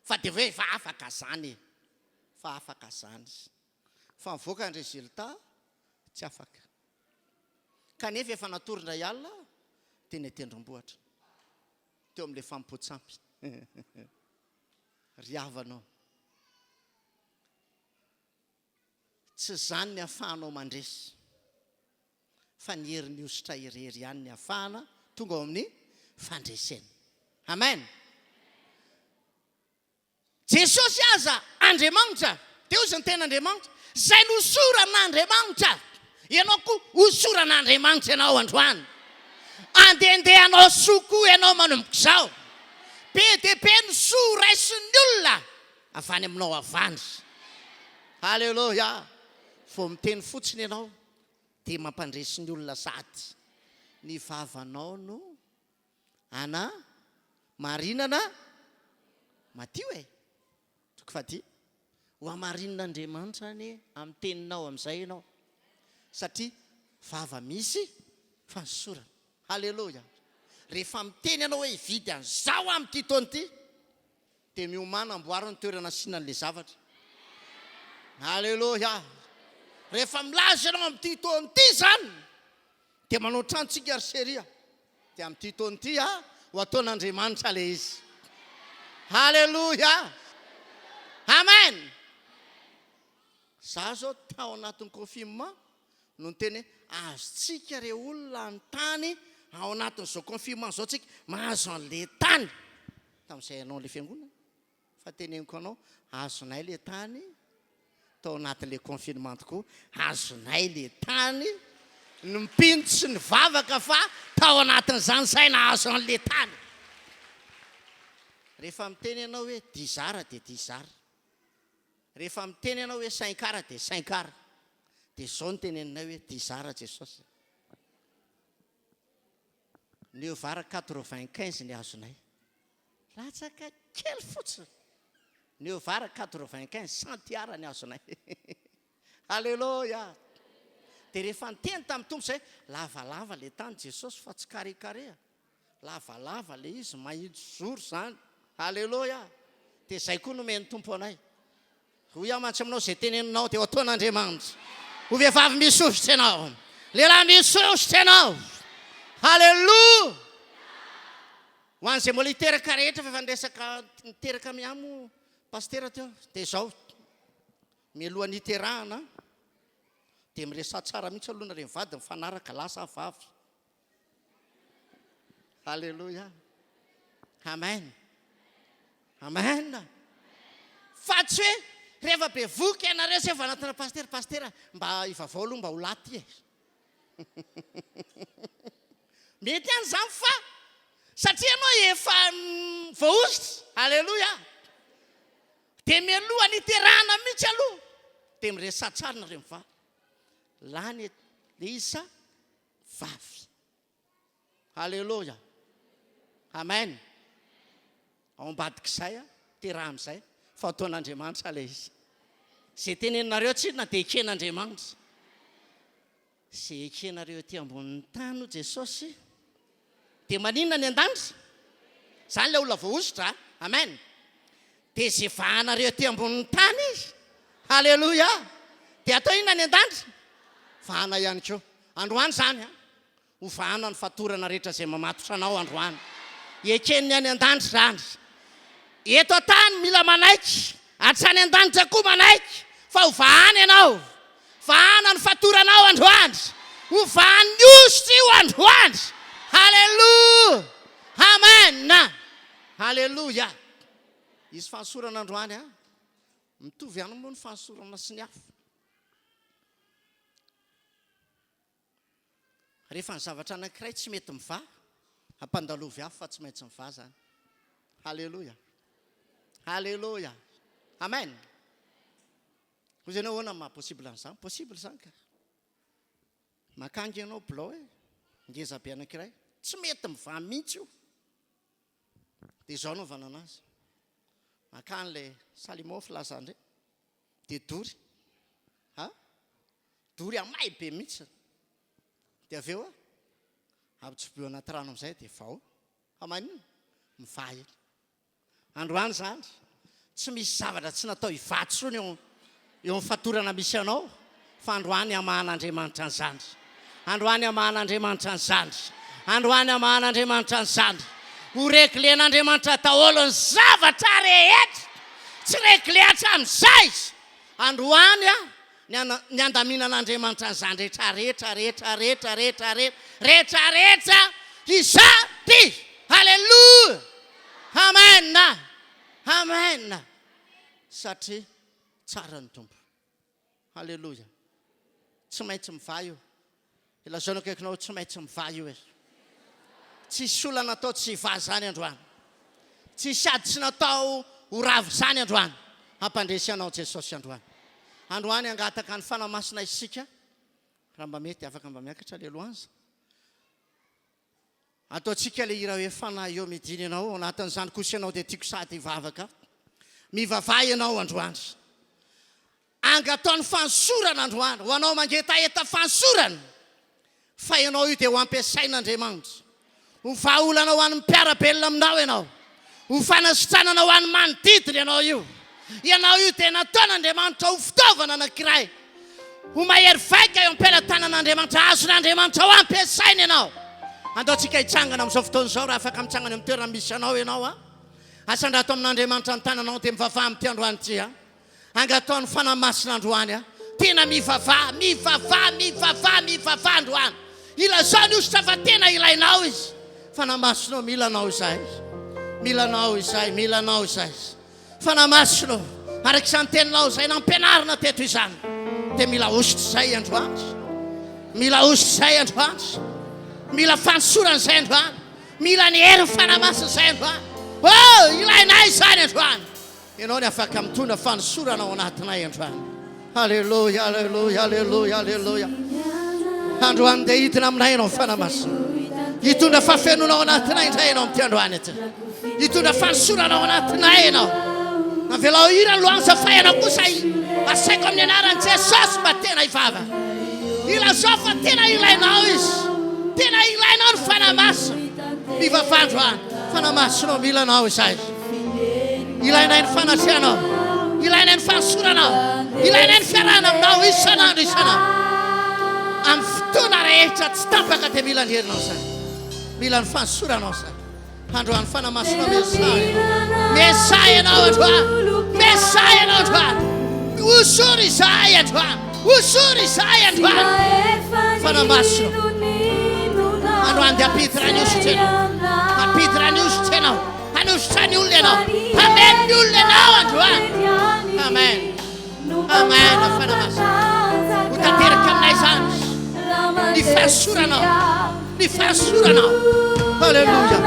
Fa dia hoe efa afaka izany e. Fa afaka izany. Fa mivoaka ny résultat, tsy afaka. Kanefa efa natory indray alina teny an-tendrombohitra, teo amin'ilay fanompoan-tsampy. Ry havana ô. Tsy izany ny ahafahanao mandresy, fa ny herin'ny hosotra irery ihany ny ahafahana tonga ao amin'ny fandresena. Amen! Jesosy aza Andriamanitra, dia hozy ny tena Andriamanitra, izay nosoran'Andriamanitra. Ianao koa hosoran'Andriamanitra ianao androany. Andehandeha hanao soa koa ianao manomboka izao. Be dia be ny soa raisin'ny olona avy any aminao avy any. Haleloia! Vao miteny fotsiny ianao dia mampandresy ny olona sady ny vavanao no ana marinana madio e! Toko fahadia. Ho hamarinin'Andriamanitra anie amin'ny teninao amin'izay ianao satria vava misy fanosorana. Haleloia! Rehefa miteny ianao hoe hividy an'izao aho amin'ity taona ity dia miomàna amboaro ny toerana asiana an'ilay zavatra. Haleloia! Rehefa milaza ianao amin'ity taona ity izany Dia manao trano tsika ry chérie a! Dia amin'ity taona ity a, ho ataon'Andriamanitra ilay izy. Haleloia! Amen! Za zao tao anatin'ny confinement no niteny hoe azontsika re olona ny tany ao anatin'izao confinement izao tsika mahazo an'le tany. Tamin'izay hanao an'le fiangonana. Fa teneniko anao, azonay le tany tao anatin'le confinement tokoa, azonay le tany, ny mpino tsy nivavaka fa tao anatin'izany zay nahazo an'le tany. Rehefa miteny ianao hoe dix ara dia dix ara, rehefa miteny ianao hoe cinq ara dia cinq ara, dia zao no teneninay hoe dix ara Jesosy. Neuf ara 95 ny azonay. Latsaka kely fotsiny. Neuf ara 95 centiara ny azonay. Aleloia. Dia rehefa niteny tamin'ny Tompo izay, lavalava ilay tany Jesosy fa tsy carré carré. Lavalava ilay izy, mahitsy zoro izany. Aleloia. Dia izay koa nomen'ny Tompo anay. Hoy aho mantsy aminao, izay teneninao dia ho ataon'Andriamanitra. Ho vehivavy misosotra ianao. Lehilahy misosotra ianao. Haleloia! Ho an'izay mbola hiteraka rehetra fa efa niresaka niteraka miahy moa pasitera teo dia izao, mialohan'ny hiterahana dia miresaha tsara mihitsy aloha nareo mivady mifanaraka lahy sa vavy. Alléluia. Amen. Amen. Fa tsy hoe Rehefa bevohoka ianareo zay vao hanatona pasitera, pasitera mba ivavao aloha mba ho lahy ty e. Mety ihany izany fa satria ianao efa voahosotra, aleloia, dia mialohan'ny hiterahana mihitsy aloha dia miresaha tsara nareo mivady. Lany le izy sa vavy. Aleloia. Amen. Ao ambadik'izay a, teraha amin'izay fa ataon'Andriamanitra ilay izy. Izay teneninareo tsinona dia eken'Andriamanitra. Izay ekenareo ety ambonin'ny tany hoy Jesosy dia maninona any an-danitra? Izany ilay olona voahosotra a. Amen. Dia izay vahanareo ety ambonin'ny tany izy. Haleloia. Dia atao inona any an-danitra? Vahana ihany koa. Androany izany a. Ho vahana ny fatorana rehetra izay mamatotra anao androany. Eken'ny any an-danitra izany. Eto an-tany mila manaiky, hatrany an-danitra koa manaiky fa ho vahana ianao. Vahana ny fatoranao androany. Ho vahan'ny osy io androany. Haleloia! Amen! Haleloia! Hisy fanosorana androany an. Mitovy ihany moa ny fanosorana sy ny hafa. Rehefa ny zavatra anankiray tsy mety mivaha, ampandalovy afo fa tsy maintsy mivaha izany. Haleloia. Haleloia. Amen. Hoy ianao ahoana maha possible an'izany? Possible izany ka. Makangy ianao bilao e, ngeza be anankiray, tsy mety mivaha mihitsy io. Dia izao anaovana anazy. Makany ilay salimo filazan-dre. Dia dory. Ha? Dory hamay be mihitsy. Dia avy eo ampitsoboho anaty rano amin'izay dia vao. Fa maninona? Mivaha iny. Androany izany, tsy misy zavatra tsy natao hivaha intsony eo eo amin'ny fatorana misy anao, fa androany hamahan'Andriamanitra an'izany. Androany hamahan'Andriamanitra an'izany. Androany hamahan'Andriamanitra an'izany. Ho reglen'Andriamanitra daholo ny zavatra rehetra. Tsy regle hatramin'izay. Androany ny ny handaminan'Andriamanitra an'izany rehetra rehetra rehetra rehetra rehetra rehetra rehetra rehetra izany. Haleloia! Amen! Amen! Satria tsara ny Tompo. Haleloia! Tsy maintsy mivaha io. Ilazao ny akaikinao hoe tsy maintsy mivaha io e. Tsisy olana atao tsy hivaha izany androany. Tsisy ady tsy natao ho rava izany androany. Hampandresy anao Jesosy androany. Androany hangataka ny Fanahy Masina isika. Raha mba mety afaka mba miakatra le louange. Ataontsika le hira hoe Fanahy eo midina ianao, ao anatin'izany kosa ianao dia tiako sady hivavaka. Mivavaha ianao androany. Angatao ny fanosorana androany ho anao mangetaheta fanosorana fa ianao io dia ho ampiasain'Andriamanitra. Ho vahaolana ho an'ny mpiara-belona aminao ianao. Ho fanasitranana ho an'ny manodidina ianao io. Ianao io dia nataon'Andriamanitra ho fitaovana anankiray. Ho mahery vaika eo am-pelatanan'Andriamanitra. Azon'Andriamanitra ho ampiasaina ianao. Andao tsika hitsangana amin'izao fotoana izao raha afaka mitsangana eo amin'ny toerana misy anao ianao a. Asandrato amin'Andriamanitra ny tananao dia mivavaha amin'ity androany ity a. Angataho ny Fanahy Masina androany a. Tena mivavaha, mivavaha, mivavaha, mivavaha androany. Ilazao ny hosotra fa tena ilainao izy. Fanahy Masina ô, mila anao izahay. Mila anao izahay, mila anao izahay. Fanahy Masina ô, araka izany teninao izay nampianarina teto izany, dia mila hosotra izay androany. Mila hosotra izay androany. Mila fanosorana izay androany. Mila ny herin'ny Fanahy Masina izay androany. Oh, ilainay izany androany. Ianao ny afaka mitondra fanosorana ao anatinay androany. Aleloia, aleloia, aleloia, aleloia. Androany dia hidina aminay ianao Fanahy Masina. Hitondra fahafenoana ao anatinay indray ianao amin'ity androany ity. Hitondra fanosorana ao anatinay ianao. Avelao hira louange fa ianao kosa asaiko amin'ny anaran'i Jesosy mba tena hivavaka. Ilazao fa tena ilainao izy. Tena ilainao ny Fanahy Masina. Mivavaha androany. Fanahy Masina mila anao izahay. Ilainay ny fanatrehanao. Ilainay ny fahasoranao. Ilainay ny fiarahana aminao isan'andro isan'andro. Amin'ny fotoana rehetra tsy tapaka dia mila ny herinao izay. Mila ny fahasoranao izay. Androany Fanahy Masina miasaha ianao. Miasaha ianao androany. Miasaha ianao androany. Hosory izahay androany. Hosory izahay androany. Fanahy Masina. Androany dia ampiditra ny hosotra ianao. Ampiditra ny hosotra ianao. Hanosotra ny olona ianao. Hameno ny olona ianao androany. Amen. Amen, Fanahy Masina. Ho tanteraka aminay izany. Ny fahasoranao. Ny fahasoranao. Alléluia.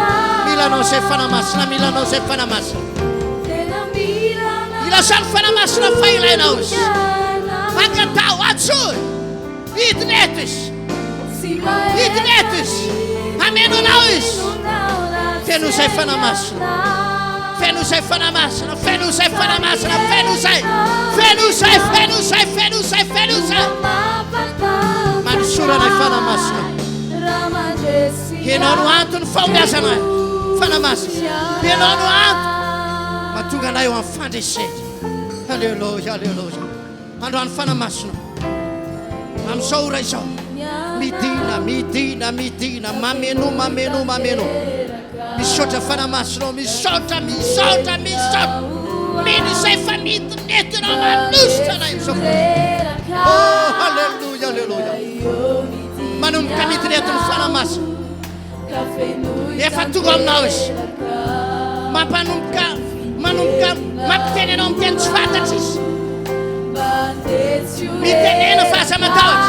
Mila anao izay Fanahy Masina, mila anao izay Fanahy Masina. Ilazan'ny Fanahy Masina fa ilainao izy. Angataho, antsoy. Hidina eto izy. Hidina eto izy. Hameno anao izy. Feno izay Fanahy Masina. Feno izay Fanahy Masina. Feno izay Fanahy Masina. Feno izay. Feno izay. Feno izay. Feno izay. Feno izay. Manosorana Fanahy Masina. Ianao no antony fahombiazana. Fanahy Masina. Ianao no antony mahatonga anay eo amin'ny fandresena. Alléluia, alléluia. Androany Fanahy Masina amin'izao ora izao midina midina midina mameno mameno mameno misaotra Fanahy Masina misaotra misaotra misaotra mino izay fa midina eto ianao manositra anay amin'izao fotoana oh haleloia haleloia manomboka midina eto ny Fanahy Masina Efa tonga aminao izy. Mampanomboka, manomboka mampiteny anao amin'ny teny tsy fantatra izy. Mitenena fa aza matahotra.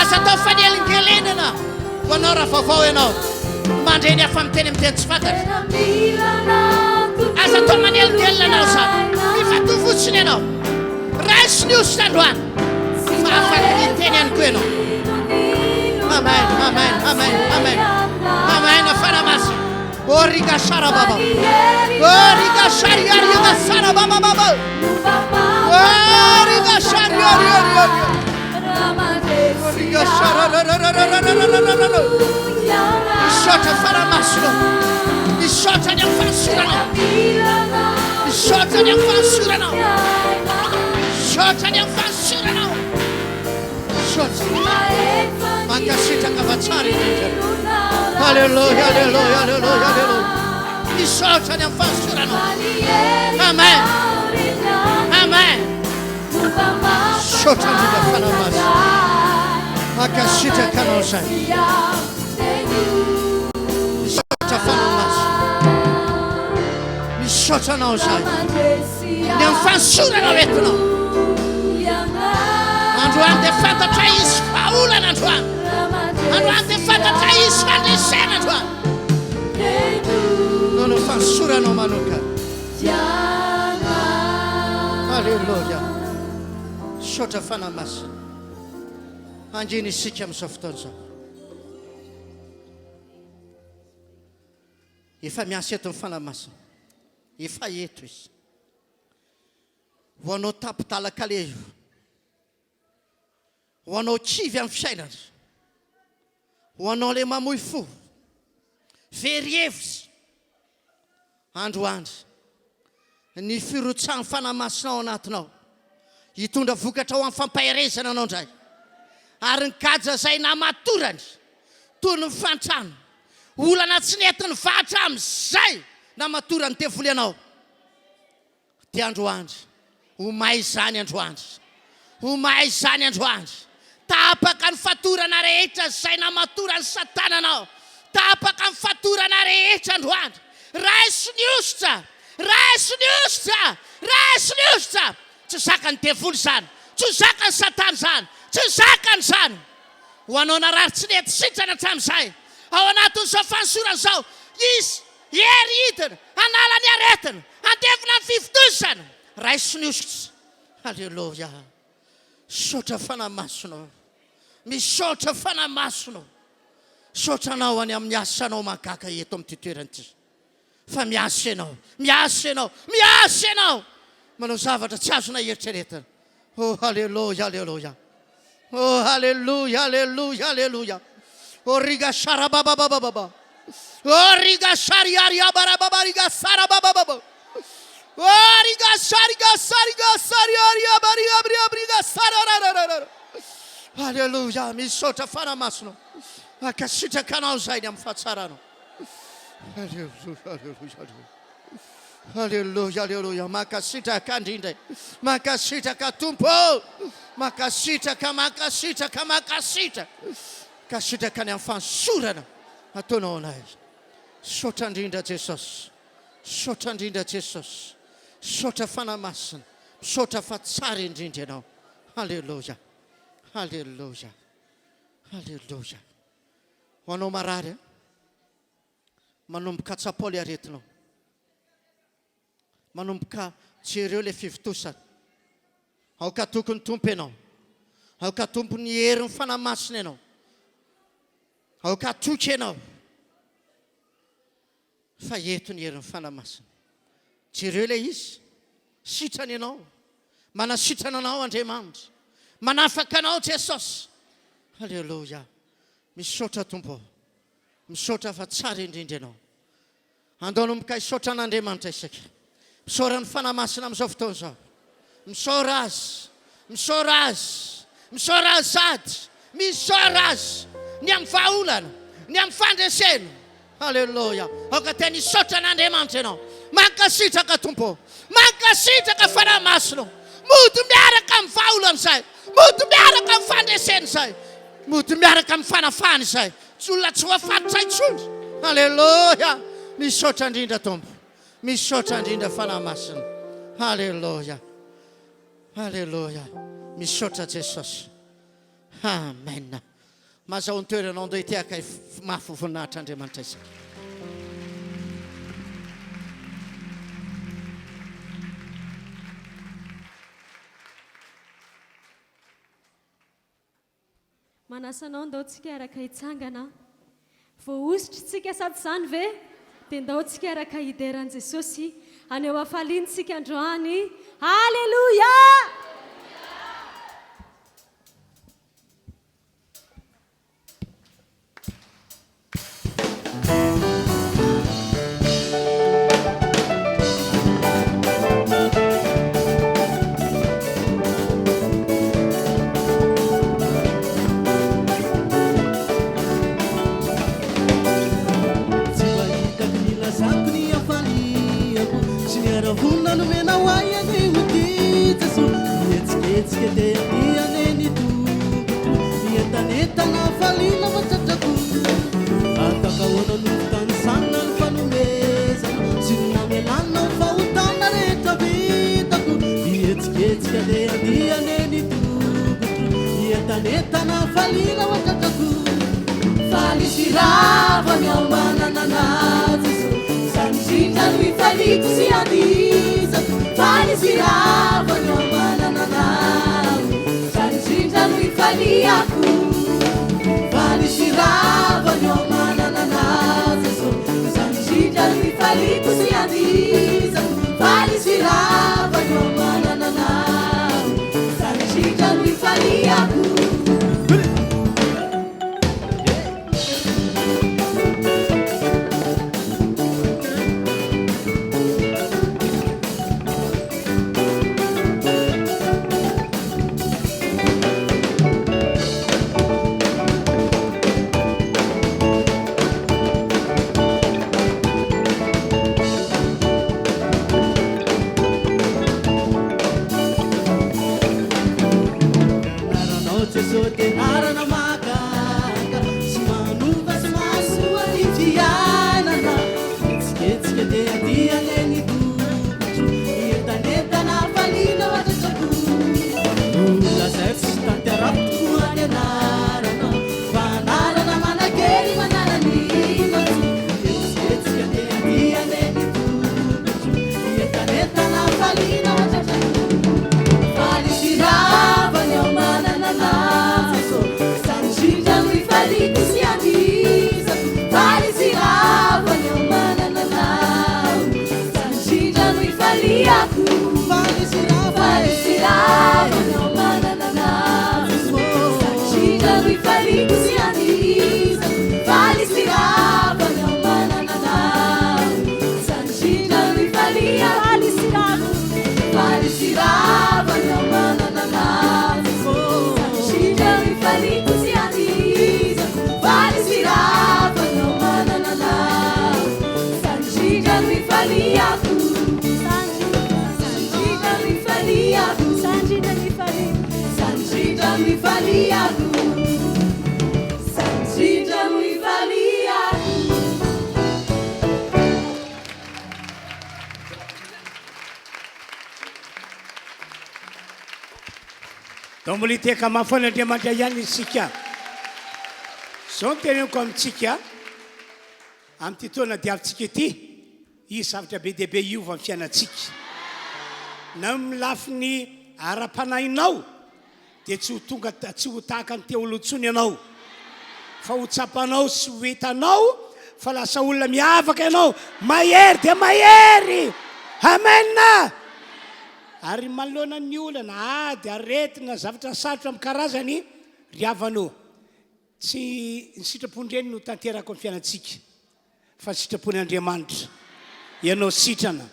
Aza atao fanelingelenana ho anao raha vaovao ianao. Mandre ny hafa miteny amin'ny teny tsy fantatra. Aza atao manelingelina anao izany. Mifatoa fotsiny ianao. Raiso ny hosotra androany fa afaka miteny ihany koa ianao. Amen, amen, amen, amen. Amen, Fanahy Masina. Origa sharababa. Origa shariariga sarababa. Origa shariariariaria. Origa shararararararararara. Misaotra Fanahy Masina. Misaotra ny amin'ny fanasoranao. Misaotra ny amin'ny fanasoranao. Misaotra ny amin'ny fanasoranao. Misaotra. Mankasitraka fa tsara indrindra. Alléluia, alléluia, alléluia, alléluia. Misaotra ny amin'ny fanasoranao. Amen. Amen. Misaotra indrindra Fanahy Masina. Mankasitraka anao izay. Misaotra Fanahy Masina. Misaotra anao izay. Ny amin'ny fanosoranao entinao. Androany dia fantatra izy fa olana androany. Androany dia fantatra izy fandresena androany. Noho ny fanosoranao manokana. Alléluia. Misaotra Fanahy Masina. Hangina isika amin'izao fotoana izao. Efa miasa eto ny Fanahy Masina. Efa eto izy. Ho anao tapi-dalan-kaleha io. Ho anao kivy amin'ny fiainana. Ho anao ilay mamoy fo. Very hevitra. Androany, ny firotsahan'ny Fanahy Masina ao anatinao hitondra vokatra ho amin'ny fampaherezana anao indray. Ary ny gadra izay namatorany toy ny mifantrano, olana tsy nety nivaha hatramin'izay namatoran'ny devoly anao. Dia androany, ho may izany androany. Ho may izany androany. Tapaka ny fatorana rehetra izay namatoran'i Satana anao. Tapaka ny fatorana rehetra androany. Raiso ny hosotra! Raiso ny hosotra! Raiso ny hosotra! Tsy zakan'ny devoly izany. Tsy ho zakan'i Satana izany. Tsy ho zakany izany. Ho anao narary tsy nety sitrana hatramin'izay. Ao anatin'izao fanosorana izao, hisy Hery hidina, hanala ny aretina, handevona ny fivontosana. Raiso ny hosotra. Aleloia. Misaotra Fanahy Masina ô. Misaotra Fanahy Masina ô. Misaotra Anao any amin'ny asanao mahagaga eto amin'ity toerana ity. Fa miasa Ianao, miasa Ianao, miasa Ianao. Manao zavatra tsy azonay eritreretina. Oh, haleloia, haleloia. Oh, haleloia, haleloia, haleloia. Oh, riga sharababababa. Oh, riga shariariabarababa, riga sarabababa. Oh, riga shariga sariga sariariabariabriabriga sararararara. Haleloia, misaotra Fanahy Masina. Mankasitraka anao izay ny amin'ny fahatsaranao. Haleloia, haleloia, haleloia. Alléluia, Alléluia, mankasitraka indrindra e, mankasitraka Tompo ô, mankasitraka, mankasitraka, mankasitraka, mankasitraka ny amin'ny fanosorana ataonao anay. Misaotra indrindra Jesosy, misaotra indrindra Jesosy, misaotra Fanahy Masina. Misaotra fa tsara indrindra Ianao. Haleloia. Haleloia. Haleloia. Ho anao marary a. Manomboka tsapao ilay aretinao. Manomboka jereo ilay fivontosana. Aoka hatoky ny Tompo ianao. Aoka hatompo ny herin'ny Fanahy Masina ianao. Aoka hatoky ianao fa eto ny herin'ny Fanahy Masina. Jereo ilay izy. Sitrana ianao. Manasitrana anao Andriamanitra. Manafaka anao Jesosy. Aleloia. Misaotra Tompo ô. Misaotra fa tsara indrindra ianao. Andao hanomboka hisaotra an'Andriamanitra isika. Misaora ny Fanahy Masina amin'izao fotoana izao. Misaora Azy. Misaora Azy. Misaora Azy sady. Misaora Azy. Ny amin'ny vahaolana. Ny amin'ny fandresena. Haleloia. Aoka tena hisaotra an'Andriamanitra ianao. Mankasitraka Tompo. Mankasitraka Fanahy Masina. Mody miaraka amin'ny vahaolana izay. Mody miaraka amin'ny fandresena izay. Mody miaraka amin'ny fanafahana izay. Tsy olona tsy voafaritra intsony. Aleloia! Misaotra indrindra Tompo. Misaotra indrindra Fanahy Masina. Aleloia. Aleloia. Misaotra Jesosy. Amen. Mazaho ny toeranao ndao hitehaka mafy voninahitra Andriamanitra isika. Manasa anao ndao tsika hiaraka hitsangana. Voahosotry tsika sa tsy izany ve? Dia ndao tsika hiaraka hidera an'i Jesosy. Haneho hafaliana tsika androany. Aleloia! Tsy mba hitako ny lazako ny hafaliako Sy ny haravona nomenao ahy anie ho tia Jesoa Mihetsiketsika te handia anie ny tongotro Mientanentana hafaliana fa tratrako Ataoko ahoana no fitanisana ny fanomezana Sy ny namelana ny fahotana rehetra vitako Mihetsiketsika te handia anie ny tongotro Mientanentana hafaliana fa tratrako Faly sy ravo ny ao manana anao Jesoa Izany indrindra no ifaliako sy andihizako Faly sy ravo ny ao manana anao Izany indrindra no ifaliako Faly sy ravo ny ao manana anao Jesoa Izany indrindra no ifaliako sy andihizako Faly sy ravo ny ao manana anao Izany indrindra no ifaliako. Anaranao Jeso dia anarana mahagaga Tsy manova sy mahasoa ny fiainana Mihetsiketsika dia dia anie ny tongotro Mientanentana hafaliana ho atratrako Nolazaiko sy tanterako tokoa ny anaranao Fa anarana manan-kery manala ny manjo Mihetsiketsika dia dia anie ny tongotro Mientanentana hafaliana ho atratrako Faly sy rava ny ao manana anao Jesosy Izany indrindra no ifaliako sy andihizako Faly sy rava ny ao manana anao Izany indrindra no ifaliako Faly sy rava Faly sy rava ny ao manana anao Jesosy Izany indrindra no ifaliako sy andihizako Faly sy rava ny ao manana anao Izany indrindra no ifaliako Faly sy rava Faly sy rava ny ao manana anao Jesosy Izany indrindra no ifaliako sy andihizako Faly sy rava ny ao manana anao Izany indrindra no ifaliako Izany indrindra no ifaliako Izany indrindra no ifaliako Izany indrindra no ifaliako Izany indrindra no ifaliako. Dao mbola hitehaka mafy an'Andriamanitra ihany isika. Izao no teneniko amintsika, amin'ity taona diavintsika ity, hisy zavatra be dia be hiova amin'ny fiainantsika. Na amin'ny lafiny ara-panahinao, dia tsy ho tonga, tsy ho tahaka ny teo aloha intsony ianao, fa ho tsapanao sy ho hitanao fa lasa olona miavaka ianao, mahery dia mahery! Amen! Ary manoloana ny olana, ady, aretina, zavatra sarotra amin'ny karazany, ry havana ô, tsy ny sitrapon-dreny no tanteraka ao amin'ny fiainantsika, fa ny sitrapon' Andriamanitra. Ianao sitrana,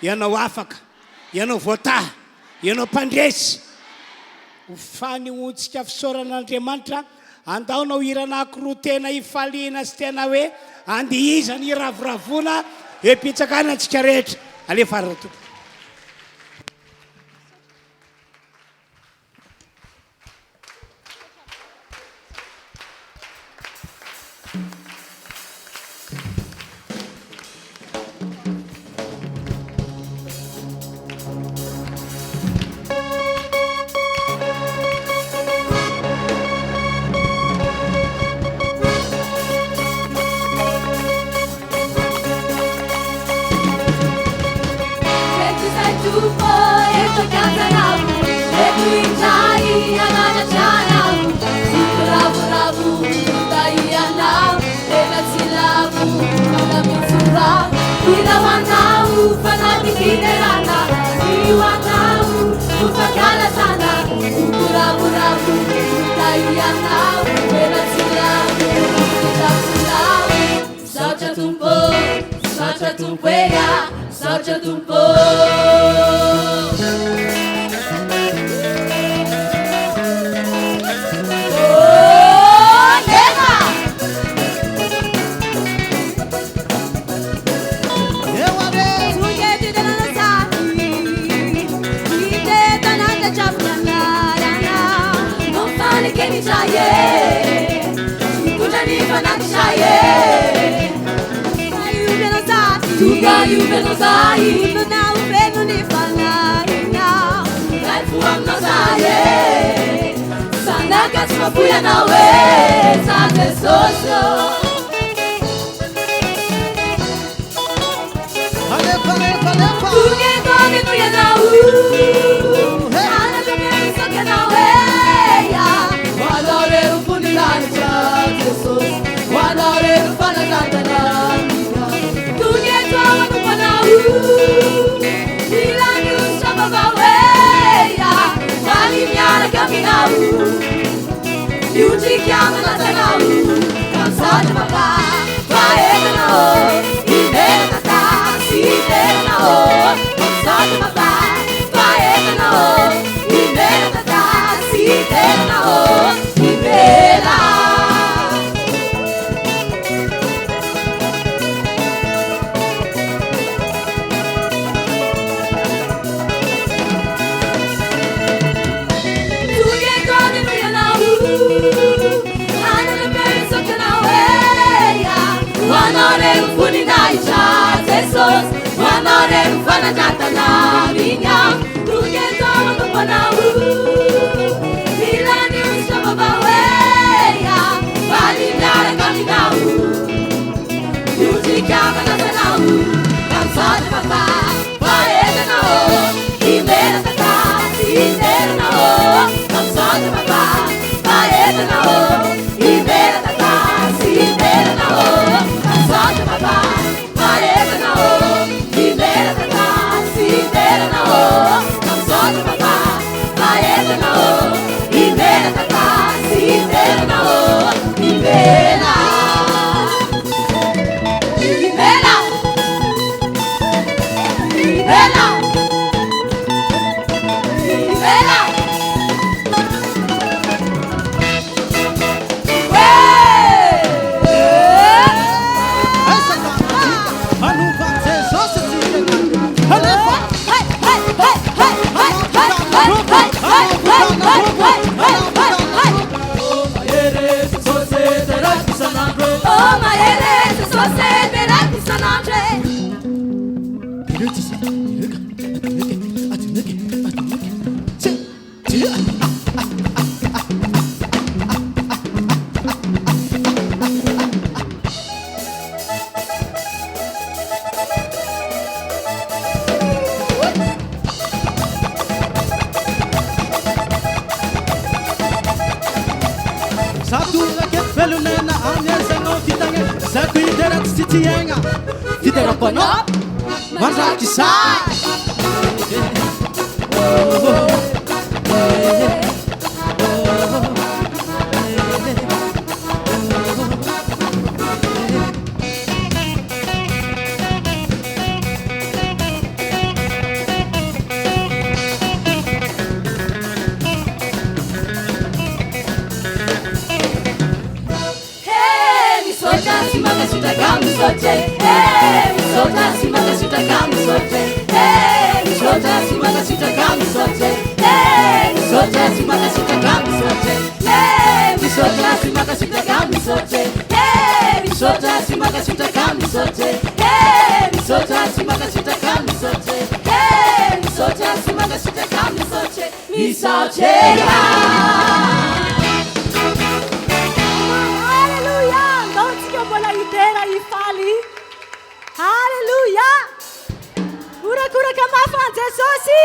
ianao afaka, ianao voataha, ianao mpandresy. Ho fanehoantsika fisaorana an'Andriamanitra, andao hanao hira anankiroa tena hifaliana sy tena hoe andihizana, hiravoravoana eo am-pitsakana antsika rehetra. Alefa ary Ratompoko. Misaotra Tompo, misaotra Tompo e ah, misaotra Tompo. Oh, Nena! Alefa, alefa, alefa. Lazaiko hidera tsy tsy aigna Fiderako anao mandrakizay Hey, misaotra sy mankasitraka misaotra e. Hey, misaotra sy mankasitraka misaotra e. Hey, misaotra sy mankasitraka misaotra e. Hey, misaotra sy mankasitraka misaotra e. Hey, misaotra sy mankasitraka misaotra e. Hey, misaotra sy mankasitraka misaotra e. Hey, misaotra sy mankasitraka misaotra e. Hey, misaotra sy mankasitraka misaotra e. Misaotra e. Alléluia! Ndao tsika mbola hidera hifaly. Alléluia! Horakoraka mafy an'i Jesosy.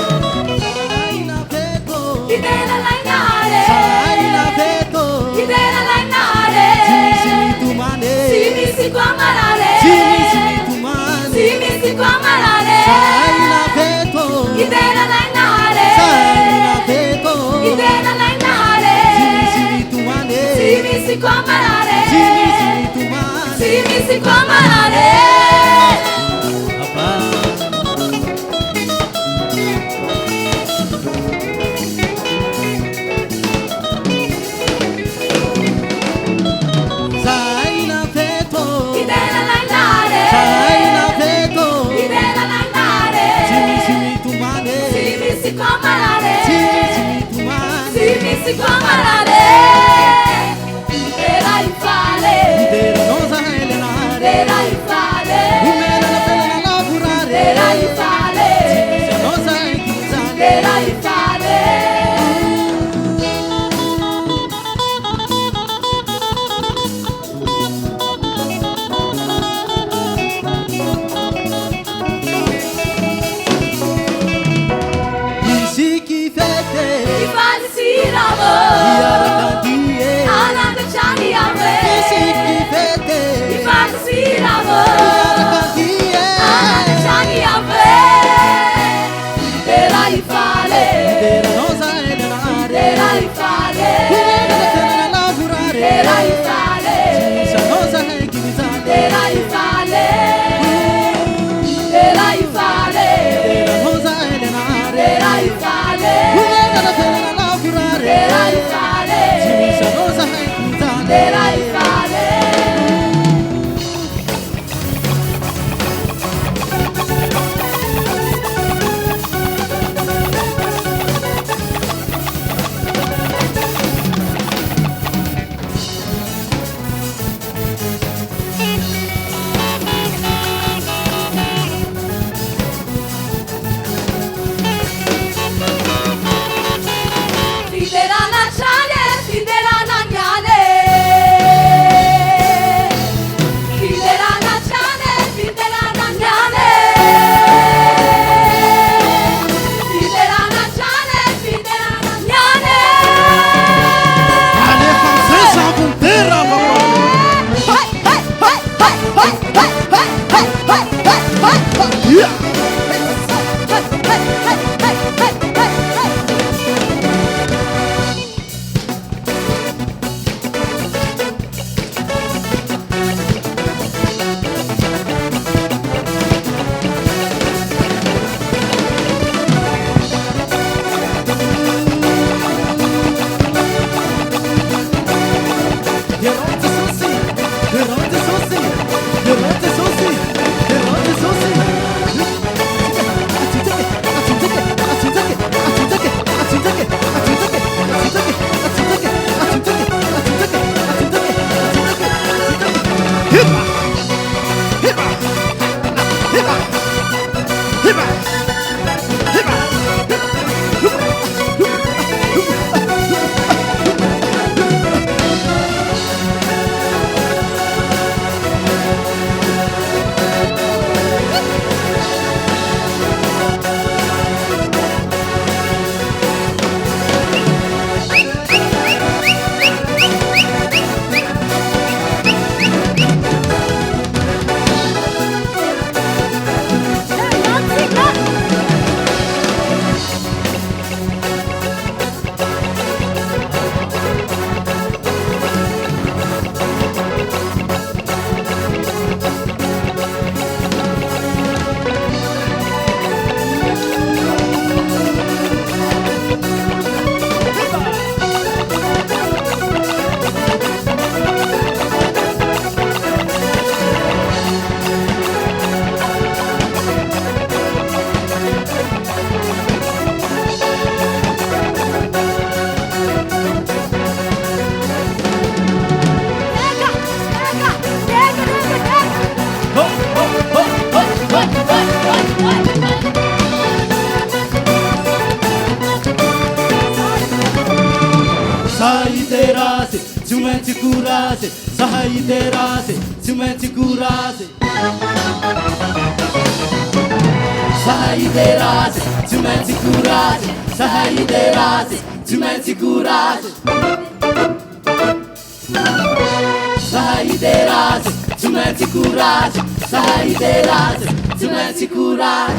Saina veto Hidera lainare. Saina veto Hidera lainare. Tsy misy mitomany Tsy misy koa marare. Tsy misy mitomany Tsy misy koa marare. Saina veto Hidera lainare. Saina veto Hidera lainare. Tsy misy mitomany Tsy misy koa marare. Tsy misy mitomany Tsy misy koa marare. Abba. Saina veto Hidera lainare. Saina veto Hidera lainare. Tsy misy mitomany Tsy misy koa marare. Tsy misy mitomany Tsy misy koa marare. Hidera hifaly. Hideranao zahay lehilahy Hidera hifaly. Omena na felana lavorary Hidera hifaly. Tsy misy anao zahay kijaly Hidera hifaly. Isiky fete Hifaly sy ravo. Hiaraka die Hanandratra ny Yaveh. Isiky fete Hifaly sy ravo. Hiaraka die Hanandratra ny Yaveh. Hidera hifaly. Hideranao zahay lehilahy Hidera hifaly. Omena na felana lavorary Hidera hifaly. Tsy misy anao zahay kijaly Hidera hifaly. Hidera hifaly. Hideranao zahay lehilahy Hidera hifaly. Omena na felana lavorary Hidera hifaly. maintsy courage Zahay hidera azy Tsy maintsy courage Zahay hidera azy Tsy maintsy courage Zahay hidera azy Tsy maintsy courage Zahay hidera azy Tsy maintsy courage Zahay hidera azy Tsy maintsy courage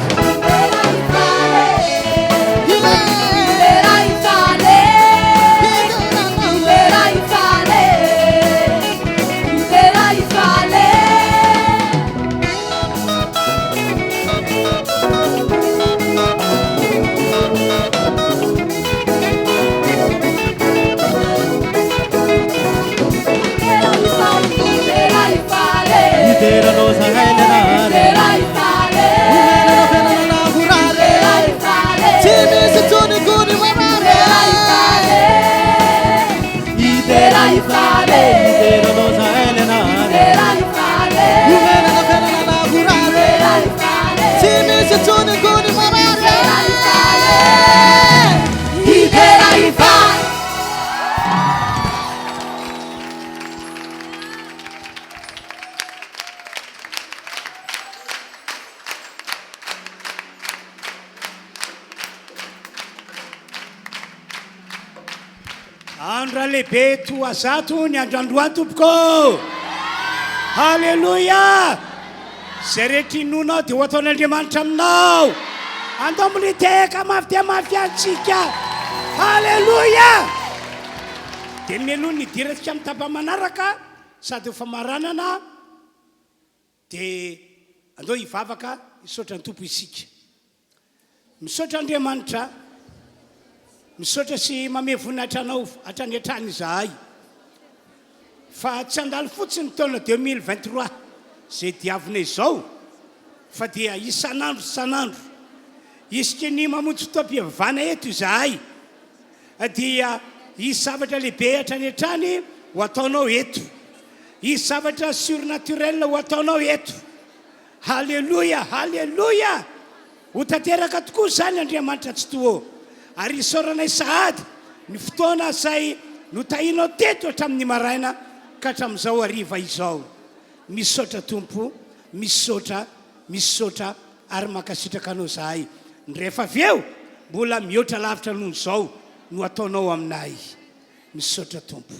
Hidera hifaly Hidera hifaly Hidera hifaly Hidera hifaly Hidera hifaly Hidera anao zahay Nanahary Hidera hifaly Omena anao fiainana lavorary Hidera hifaly Tsy misy intsony koa ny marary Hidera hifaly Hidera hifaly Hidera anao zahay Nanahary Hidera hifaly Omena anao fiainana lavorary Hidera hifaly Tsy misy intsony koa ny marary Hidera hifaly Hidera hifaly Andro lehibe toa zato ny andro androany tompoko. Haleloia! Izay rehetra inoanao dia ho ataon'Andriamanitra aminao. Andao militehaka mafy dia mafy antsika. Haleloia! Dia mialoha ny hidirantsika amin'ny tapa-manaraka sady ho famaranana dia andao hivavaka hisaotra ny Tompo isika. Misaotra Andriamanitra, misaotra sy mamehy voninahitra Anao hatrany hatrany izahay fa tsy handalo fotsiny ny taona 2023 izay diavina izao fa dia isan'andro isan'andro isiky ny mamonjy fotoam-pivavahana eto izahay dia hisy zavatra lehibe hatrany hatrany ho ataonao eto, hisy zavatra surnaturel ho ataonao eto. Haleloia! Haleloia! Ho tanteraka tokoa izany Andriamanitra Tsitoha ô! Ary isaoranay sahady ny fotoana izay notahianao teto hatramin'ny maraina ka hatramin'izao hariva izao. Misaotra Tompo, misaotra, misaotra ary mankasitraka Anao izahay. Ny rehefa avy eo mbola mihoatra lavitra noho izao no ataonao aminay. Misaotra Tompo.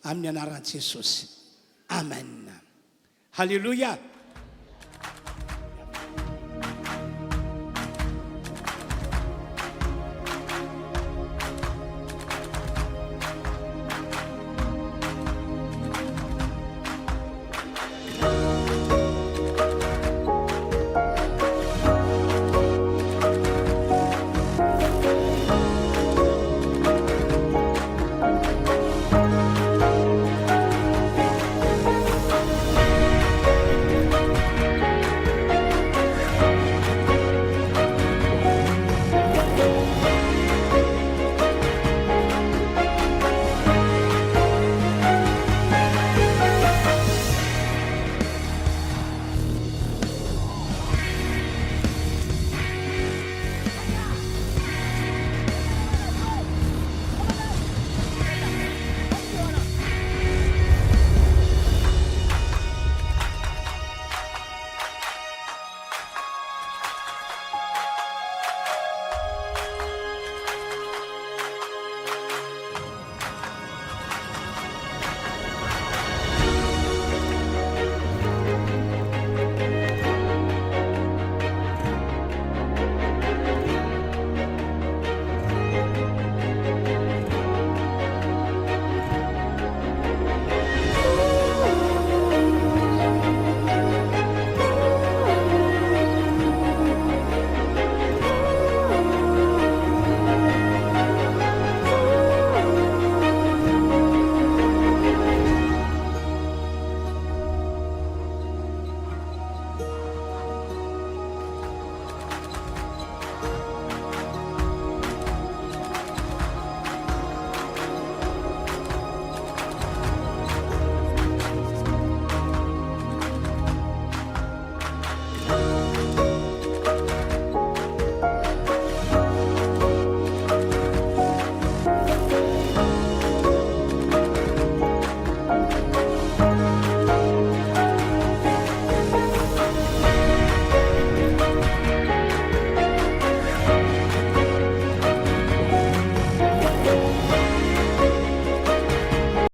Amin'ny anaran'i Jesosy. Amen. Haleloia!